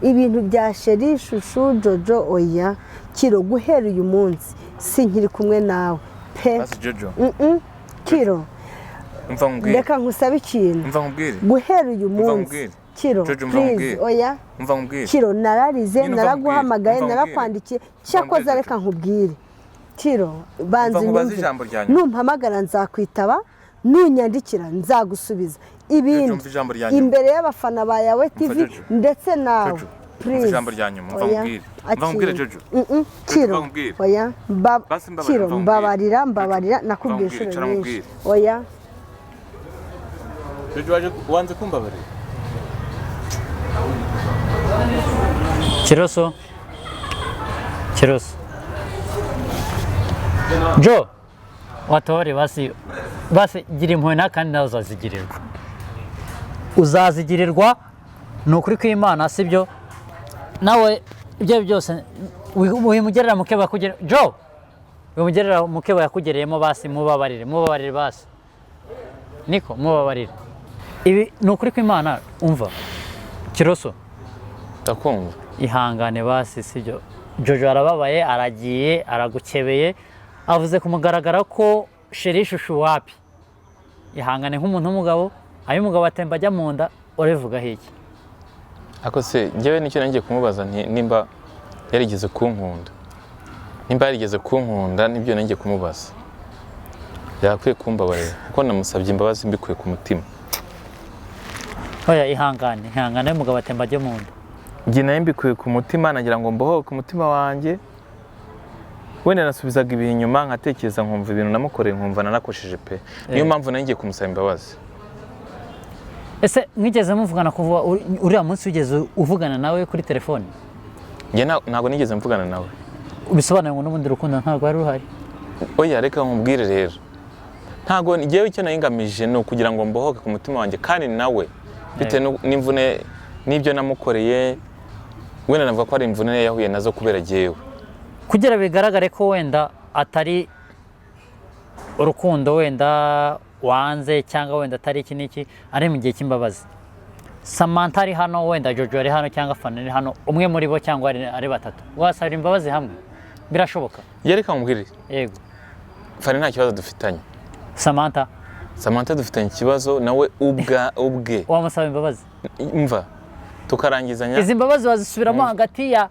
Ibintu bya chéri, chouchou, Jojo, oya. Kiro, guhera uyu munsi sinkiri kumwe nawe pe. Basi Jojo. Mm-mm. Kiro, Umva nkubwire. reka nkusabe ikintu. Umva nkubwire. Guhera uyu Umva munsi, nkubwire. Kiro, Jojo, umva please, nkubwire. oya. Umva nkubwire. Kiro, nararize, Nyine umva naraguhamagaye, nkubwire. Umva nkubwire. narakwandikiye. Cyakoze nkubwire, reka nkubwire Kiro, banza Umva nkubaze unyumve. ijambo rya nyuma. Numpamagara nzakwitaba, nunyandikira nzagusubiza. Ibindi Jojo, umva ijambo rya nyuma. imbere y'abafana ba Yawe TV Jojo. ndetse nawe. Jojo, umva Please. ijambo rya nyuma, umva Oya, nkubwire. Umva nkubwire, akira. Jojo. Mm-mm, Kiro, umva nkubwire. oya, Basi mbabarira, Kiro, umva nkubwire. mbabarira, Jojo, mbabarira, umva nakubwiye nkubwire, inshuro icara nyinshi. nkubwire. Oya. Jojo, waje wanze kumbabarira. Kiroso, Kiroso, Jo watore, basi basi gira impuhwe nawe, kandi nawe uzazigirirwa, uzazigirirwa, ni ukuri kw'Imana, sibyo? Nawe ibyo ari byo byose wimugerera mukeba yakugere, Jo, wimugerera mukeba yakugereyemo, basi mubabarire, mubabarire, basi niko mubabarire. Ibi ni ukuri kw'Imana. Umva Kiroso. Ndakumva. Ihangane basi, sibyo? Jojo arababaye, aragiye, aragukebeye, avuze ku mugaragaro ko chéri, chouchou wapi. Ihangane nk'umuntu w'umugabo, ayo umugabo atemba ajya mu nda. Urabivugaho iki? Ako se njyewe nicyo nangiye kumubaza, nti nimba yarigeze kunkunda, nimba yarigeze kunkunda, nibyo nangiye kumubaza. Yakwiye kumbabarira kuko namusabye imbabazi mbikuye ku mutima. Oya, ihangane, ihangane, ayo umugabo atemba ajya mu nda. Njye nayo mbikuye ku mutima, nagira ngo mbohoke umutima wanjye. Wenda nasubizaga ibihe inyuma, nkatekereza, nkumva ibintu namukoreye, nkumva narakosheje pe. Niyo mpamvu nari ngiye kumusaba imbabazi. Ese mwigeze muvugana kuva uriya munsi? Wigeze uvugana nawe kuri telefone? Njye ntabwo nigeze mvugana nawe. Bisobanuye ngo n'ubundi rukundo ntabwo rwari ruhari. Oya, reka nkubwire rero, ntabwo ngewe icyo nari ngamije ni ukugira ngo mbohoke ku mutima wanjye, kandi nawe bitewe n'imvune n'ibyo namukoreye, wenda navuga ko ari imvune yahuye nazo kubera jyewe. Kugira bigaragare ko wenda atari urukundo wenda wanze, cyangwa wenda atari iki n'iki, ari mu gihe cy'imbabazi, Samantha ari hano, wenda Jojo ari hano, cyangwa Fana ari hano, umwe muri bo cyangwa ari batatu, wasabira imbabazi hamwe, birashoboka? Njye reka nkubwire. Yego. Fani nta kibazo dufitanye. Samantha? Samantha dufitanye ikibazo nawe ubwa ubwe. Wamusaba imbabazi? Mva tukarangizanya. Izi mbabazi wazisubiramo hagati ya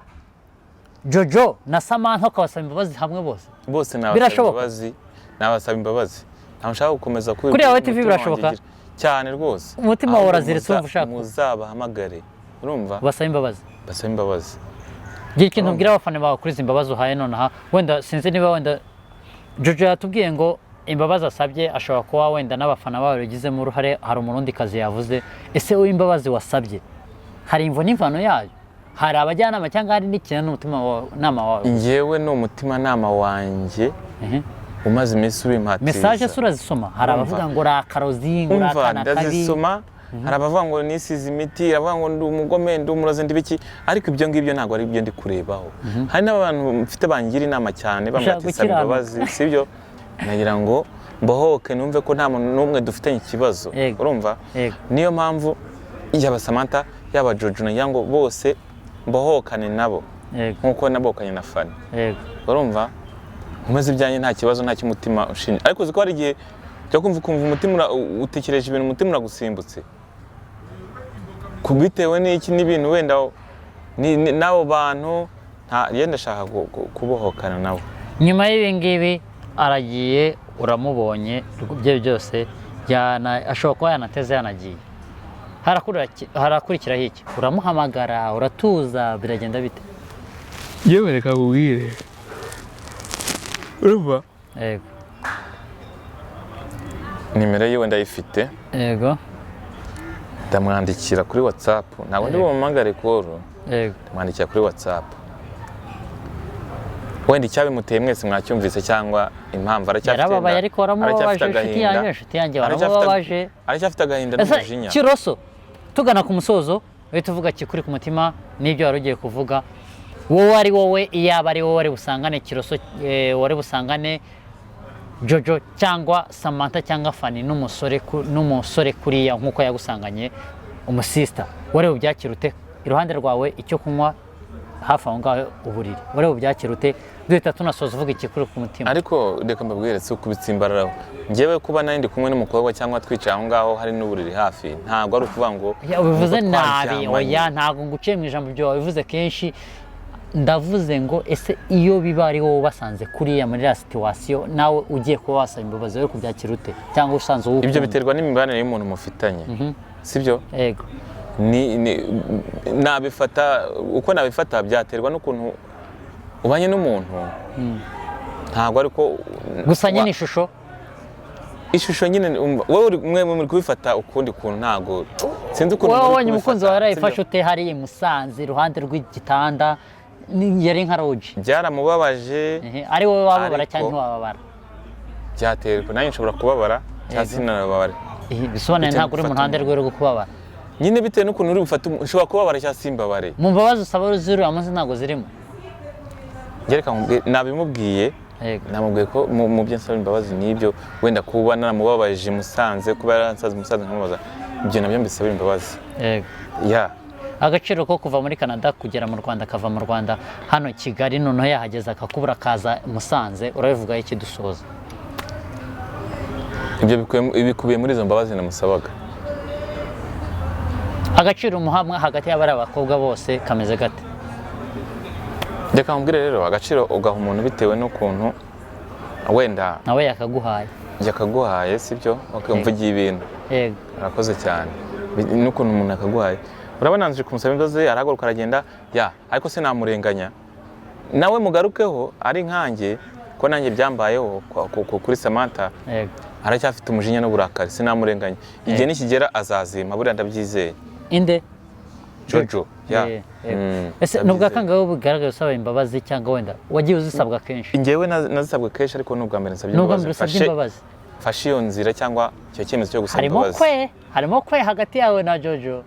Jojo na Samantha, ukabasaba imbabazi hamwe bose? Bose nabasaba Birashoboka? imbabazi, nabasaba imbabazi. Ntabwo nshaka gukomeza Kuri Yawe TV umutima birashoboka? wanjye cyane rwose. Umutima wawe Ahubwo uraziritse, wumva ushaka- muzabahamagare, urumva? Basaba imbabazi. Basaba imbabazi. Gira ikintu ubwira abafana bawe kuri izi mbabazi uhaye nonaha. Wenda sinzi niba wenda Jojo yatubwiye ngo imbabazi asabye ashobora kuba wenda n'abafana bawe babigizemo uruhare, hari umurundikazi yavuze. Ese wowe imbabazi wasabye hari imvo n'imvano yayo, hari abajyanama, cyangwa hari n'ikintu n'umutima wawe, nama wawe? Njyewe ni umutimanama wanjye umaze iminsi ubimpatiriza. Message se urazisoma? Hari Umva. abavuga ngo uri akarozi, ngo uri Umva, akana kabi. ndazisoma. Hari abavuga ngo nisize imiti, abavuga ngo ndi umugome, ndi umurozi, ndi biki, ariko ibyo ngibyo ntabwo ari byo ndi kurebaho. Hari n'abantu mfite bangira inama cyane, bambwira Ushaka ati saba gukiranuka. imbabazi, sibyo? Nagira ngo mbohoke, numve ko nta muntu n'umwe dufitanye ikibazo. Yego. Urumva? Yego. Niyo mpamvu yaba Samantha, yaba Jojo, nagira ngo bose mbohokane nabo nk'uko nabohokanye na Fani. Urumva, nkomeze ibyanjye, nta kibazo, nta cy'umutima ushinja. Ariko uzi ko hari igihe cyo kumva ukumva umutima utekereje ibintu, umutima uragusimbutse ku bitewe n'iki n'ibintu wenda n'abo bantu nta yenda ndashaka kubohokana nabo. Nyuma y'ibi ngibi aragiye, uramubonye, ibyo byose ashobora kuba yanateze yanagiye. Harakurikiraho iki? Uramuhamagara, uratuza, biragenda bite? Yewe, reka nkubwire, urumva? Yego. Nimero yiwe ndayifite. Ndamwandikira kuri WhatsApp, ntabwo ndi bumuhamagare call. Ndamwandikira kuri WhatsApp. Wenda icyabimuteye mwese mwacyumvise, cyangwa impamvu aracyafite Yarababaye, ariko waramubabaje. Aracyafite Inshuti agahinda. yanjye, inshuti yanjye, waramubabaje. Aracyafite agahinda Ese n'umujinya. Kiroso, tugana ku musozo, uhita uvuga kikuri ku mutima n'ibyo wari ugiye kuvuga. Wowe ari wowe, iyaba ari wowe wari busangane Kiroso, wari busangane Jojo cyangwa Samantha cyangwa Fani n'umusore kuriya nk'uko yagusanganye umusista, wari bubyakire ute? Iruhande rwawe icyo kunywa, hafi aho ngaho uburiri, wari bubyakire ute? Duhita tunasoza, uvuga ikikuri ku mutima. Ariko reka mbabwire, si ukubitsimbararaho. Njyewe kuba nari ndi kumwe n'umukobwa cyangwa twicaye aho ngaho hari n'uburiri hafi, ntabwo ari ukuvuga ngo Ya, ubivuze nuko nabi. twaryamanye. Oya, ntabwo nguciye mu ijambo, ibyo wabivuze kenshi. Ndavuze ngo ese iyo biba ari wowe ubasanze kuriya muri iriya situation, nawe ugiye kuba wasaba imbabazi, wari kubyakira ute? Cyangwa usanze uwo Ibyo ukunda? biterwa n'imibanire y'umuntu mufitanye, sibyo? Yego. Ni nabifata uko nabifata byaterwa n'ukuntu ubanye n'umuntu, ntabwo ariko Gusa nyine ishusho Ishusho nyine wowe mwe muri kubifata ukundi kuntu, ntabwo sinzi ukuntu Wowe muri wabonye umukunzi wawe kubifata, yarayifashe sibyo? ute hariya i Musanze iruhande rw'igitanda? Yari nka lodge. Byaramubabaje. Ehe, ari wowe wababara Ariko- cyangwa ntiwababara? Byaterwa nanjye, nshobora kubabara cyangwa sinababare. Ehe, bisobanuye Bitewe ntabwo uri mu n'uko ruhande ufata rwe rwo kubabara. Nyine bitewe n'ukuntu uri bufate, nshobora kubabara cyangwa simbabare. Mu mbabazi usaba z'uriya munsi ntabwo zirimo? Njye reka nkubwire, nabimubwiye. Yego. Namubwiye ko mu byo nsaba imbabazi n'ibyo wenda kuba naramubabaje Musanze, kuba yaransanze Musanze nkamubaza, ibyo nabyo mbisabira imbabazi. Yego. Ya. Agaciro ko kuva muri Canada kugera mu Rwanda, akava mu Rwanda hano Kigali, noneho yahageze akakubura akaza Musanze, urabivugaho iki dusoza? Ibyo bikubiye muri izo mbabazi namusabaga. Agaciro umuhamwa hagati y'abari abakobwa bose kameze gate? Reka nkubwire rero, agaciro ugaha umuntu bitewe n'ukuntu wenda Nawe yakaguhaye. Yakaguhaye, sibyo? Ukamvugiye ibintu. Yego. Arakoze cyane. N'ukuntu umuntu akaguhaye. Urabona nje kumusaba imbabazi, arahaguruka aragenda ya, ariko sinamurenganya nawe mugarukeho ari nkanjye, ko nanjye byambayeho kuri Samantha. Aracyafite umujinya n'uburakari, sinamurenganya. Igihe nikigera azazima, buriya ndabyizeye. Inde? Jojo ya. Ese ni ubwa Ndabyizeye. kangahe bugaragaye usaba imbabazi, cyangwa wenda wagiye uzisabwa kenshi? Njyewe nazisabwe kenshi, ariko ni ubwa mbere nsabye Ni ubwa imbabazi. mbere usabye imbabazi? Mfashe iyo nzira cyangwa icyo cyemezo cyo gusaba Harimo imbabazi. kwe, harimo kwe hagati yawe na Jojo.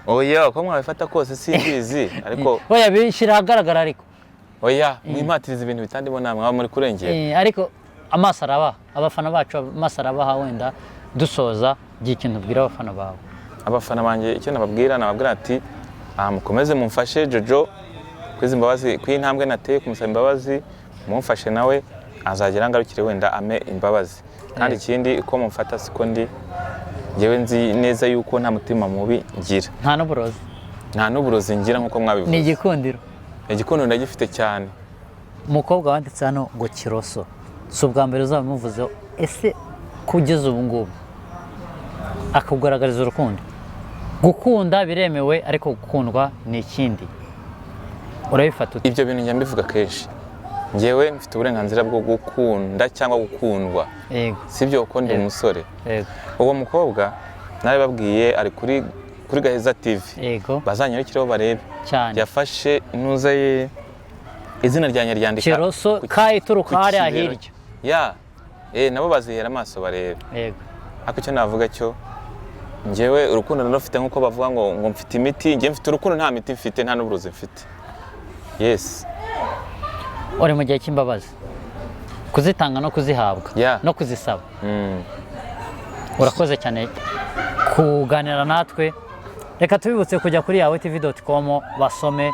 Oya, uko mwabifata kose simbizi, ariko Oya, bishyira ahagaragara ariko. Oya, mwimpatiriza ibintu bitandimo, namwe mwaba muri kurengera. Ariko amaso arabaha abafana bacu, amaso arabaha. Wenda dusoza, gira ikintu ubwira abafana bawe. Abafana banjye, icyo nababwira, nababwira ati: "Ah, mukomeze mumfashe Jojo kwizi imbabazi, ku intambwe nateye kumusaba imbabazi, mumfashe nawe azagera ngarukire wenda ame imbabazi." Kandi ikindi, uko mumfata siko ndi. Njyewe nzi neza yuko nta mutima mubi ngira. Nta n'uburozi. Nta n'uburozi ngira nk'uko mwabivuze. Ni igikundiro. Igikundiro ndagifite cyane. Umukobwa wanditse hano ngo Kiroso, si ubwa mbere uzaba umuvuzeho. Ese kugeza ubu ngubu akakugaragariza urukundo, gukunda biremewe ariko gukundwa ni ikindi, urabifata ute? Ibyo bintu njya mbivuga kenshi. Njyewe mfite uburenganzira bwo gukunda cyangwa gukundwa, sibyo? Ko ndi umusore. Uwo mukobwa narababwiye, ari kuri Gaheza TV. Bazanyarukireho barebe. Cyane. Yafashe intuza ye, izina ryanjye ryandika Kiroso ka ituruka ku hariya kibero. hirya. Ya, nabo bazihera amaso barebe. Ariko icyo navuga cyo, njyewe urukundo narufite, nk'uko bavuga ngo mfite imiti. Njye mfite urukundo, nta miti mfite, nta n'uburozi mfite, yes. Uri mu gihe cy'imbabazi, kuzitanga no kuzihabwa no kuzisaba. Urakoze cyane kuganira natwe. Reka tubibutse kujya kuri yawetv.com basome.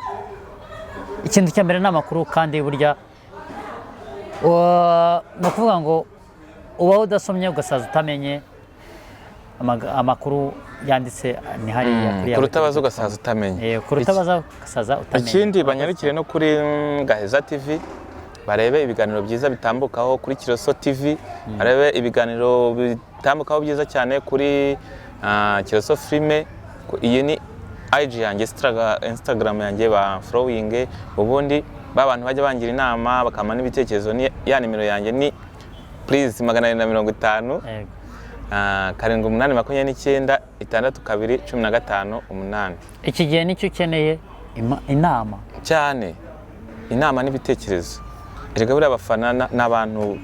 Ikintu cya mbere ni amakuru, kandi burya ni ukuvuga ngo ubaho udasomye ugasaza utamenye. Amakuru yanditse ni hariya kuri yawe. Kurutabaza ugasaza utamenye. Kurutabaza ugasaza utamenye. Ikindi, banyarukire no kuri Gaheza TV barebe ibiganiro byiza bitambukaho, kuri Kiroso TV barebe ibiganiro bitambukaho byiza cyane, kuri Kiroso Filime. Iyi ni IG yanjye, Instagram yanjye, ba following. Ubundi ba bantu bajya bangira inama, bakampa n'ibitekerezo, ni ya nimero yanjye ni please 750 7 8 29 6 2 15 8. Iki gihe nicyo ukeneye inama. Cyane, inama n'ibitekerezo. Erega buriya abafana ni abantu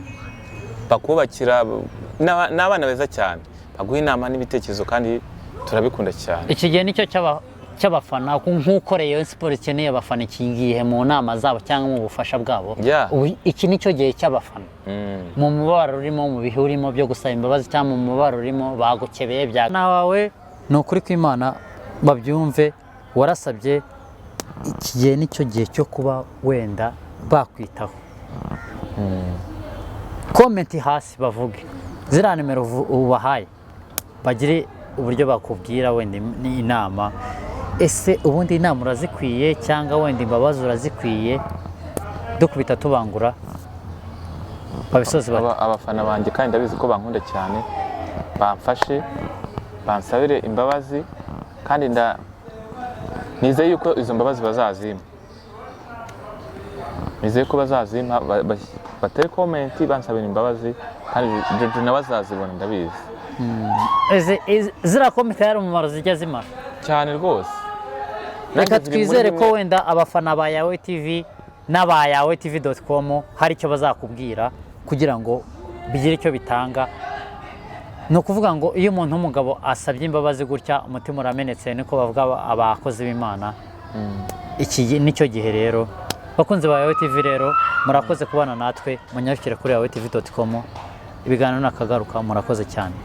bakubakira, n'abana beza cyane, baguha inama n'ibitekerezo, kandi turabikunda cyane. Iki gihe nicyo cy'abafana, nk'uko Rayon Sports ikeneye abafana iki gihe mu nama zabo cyangwa mu bufasha bwabo. Ubu iki nicyo gihe cy'abafana. Mu mubabaro urimo, mu bihe urimo byo gusaba imbabazi, cyangwa mu mubabaro urimo bagukebeye bya wawe, ni ukuri kw'Imana babyumve, warasabye. Iki gihe nicyo gihe cyo kuba wenda bakwitaho. Comment hasi bavuge ziriya nimero ubahaye, bagire uburyo bakubwira wenda inama. Ese ubundi inama urazikwiye, cyangwa wenda imbabazi urazikwiye? Dukubita tubangura, babisoze bate? Abafana banjye, kandi ndabizi ko bankunda cyane, bamfashe bansabire imbabazi, kandi nizeye yuko izo mbabazi bazazimpa. Nizeye ko bazazimpa, batere comment bansabira imbabazi, kandi Jojo nawe azazibona, ndabizi. Ziriya comment hari umumaro zijya zimara. Cyane rwose. Reka Nanjye ziri muri twizere ko bimwe- wenda abafana ba Yawe TV n'aba yawetv.com hari icyo bazakubwira kugira ngo bigire icyo bitanga. Ni ukuvuga ngo iyo umuntu w'umugabo asabye imbabazi gutya, umutima uramenetse, niko bavuga abakozi b'Imana. Iki nicyo gihe rero. Bakunzi ba Yawe TV rero, murakoze kubana natwe. Munyarukire kuri yawetv.com, ibiganiro nakagaruka. Murakoze cyane.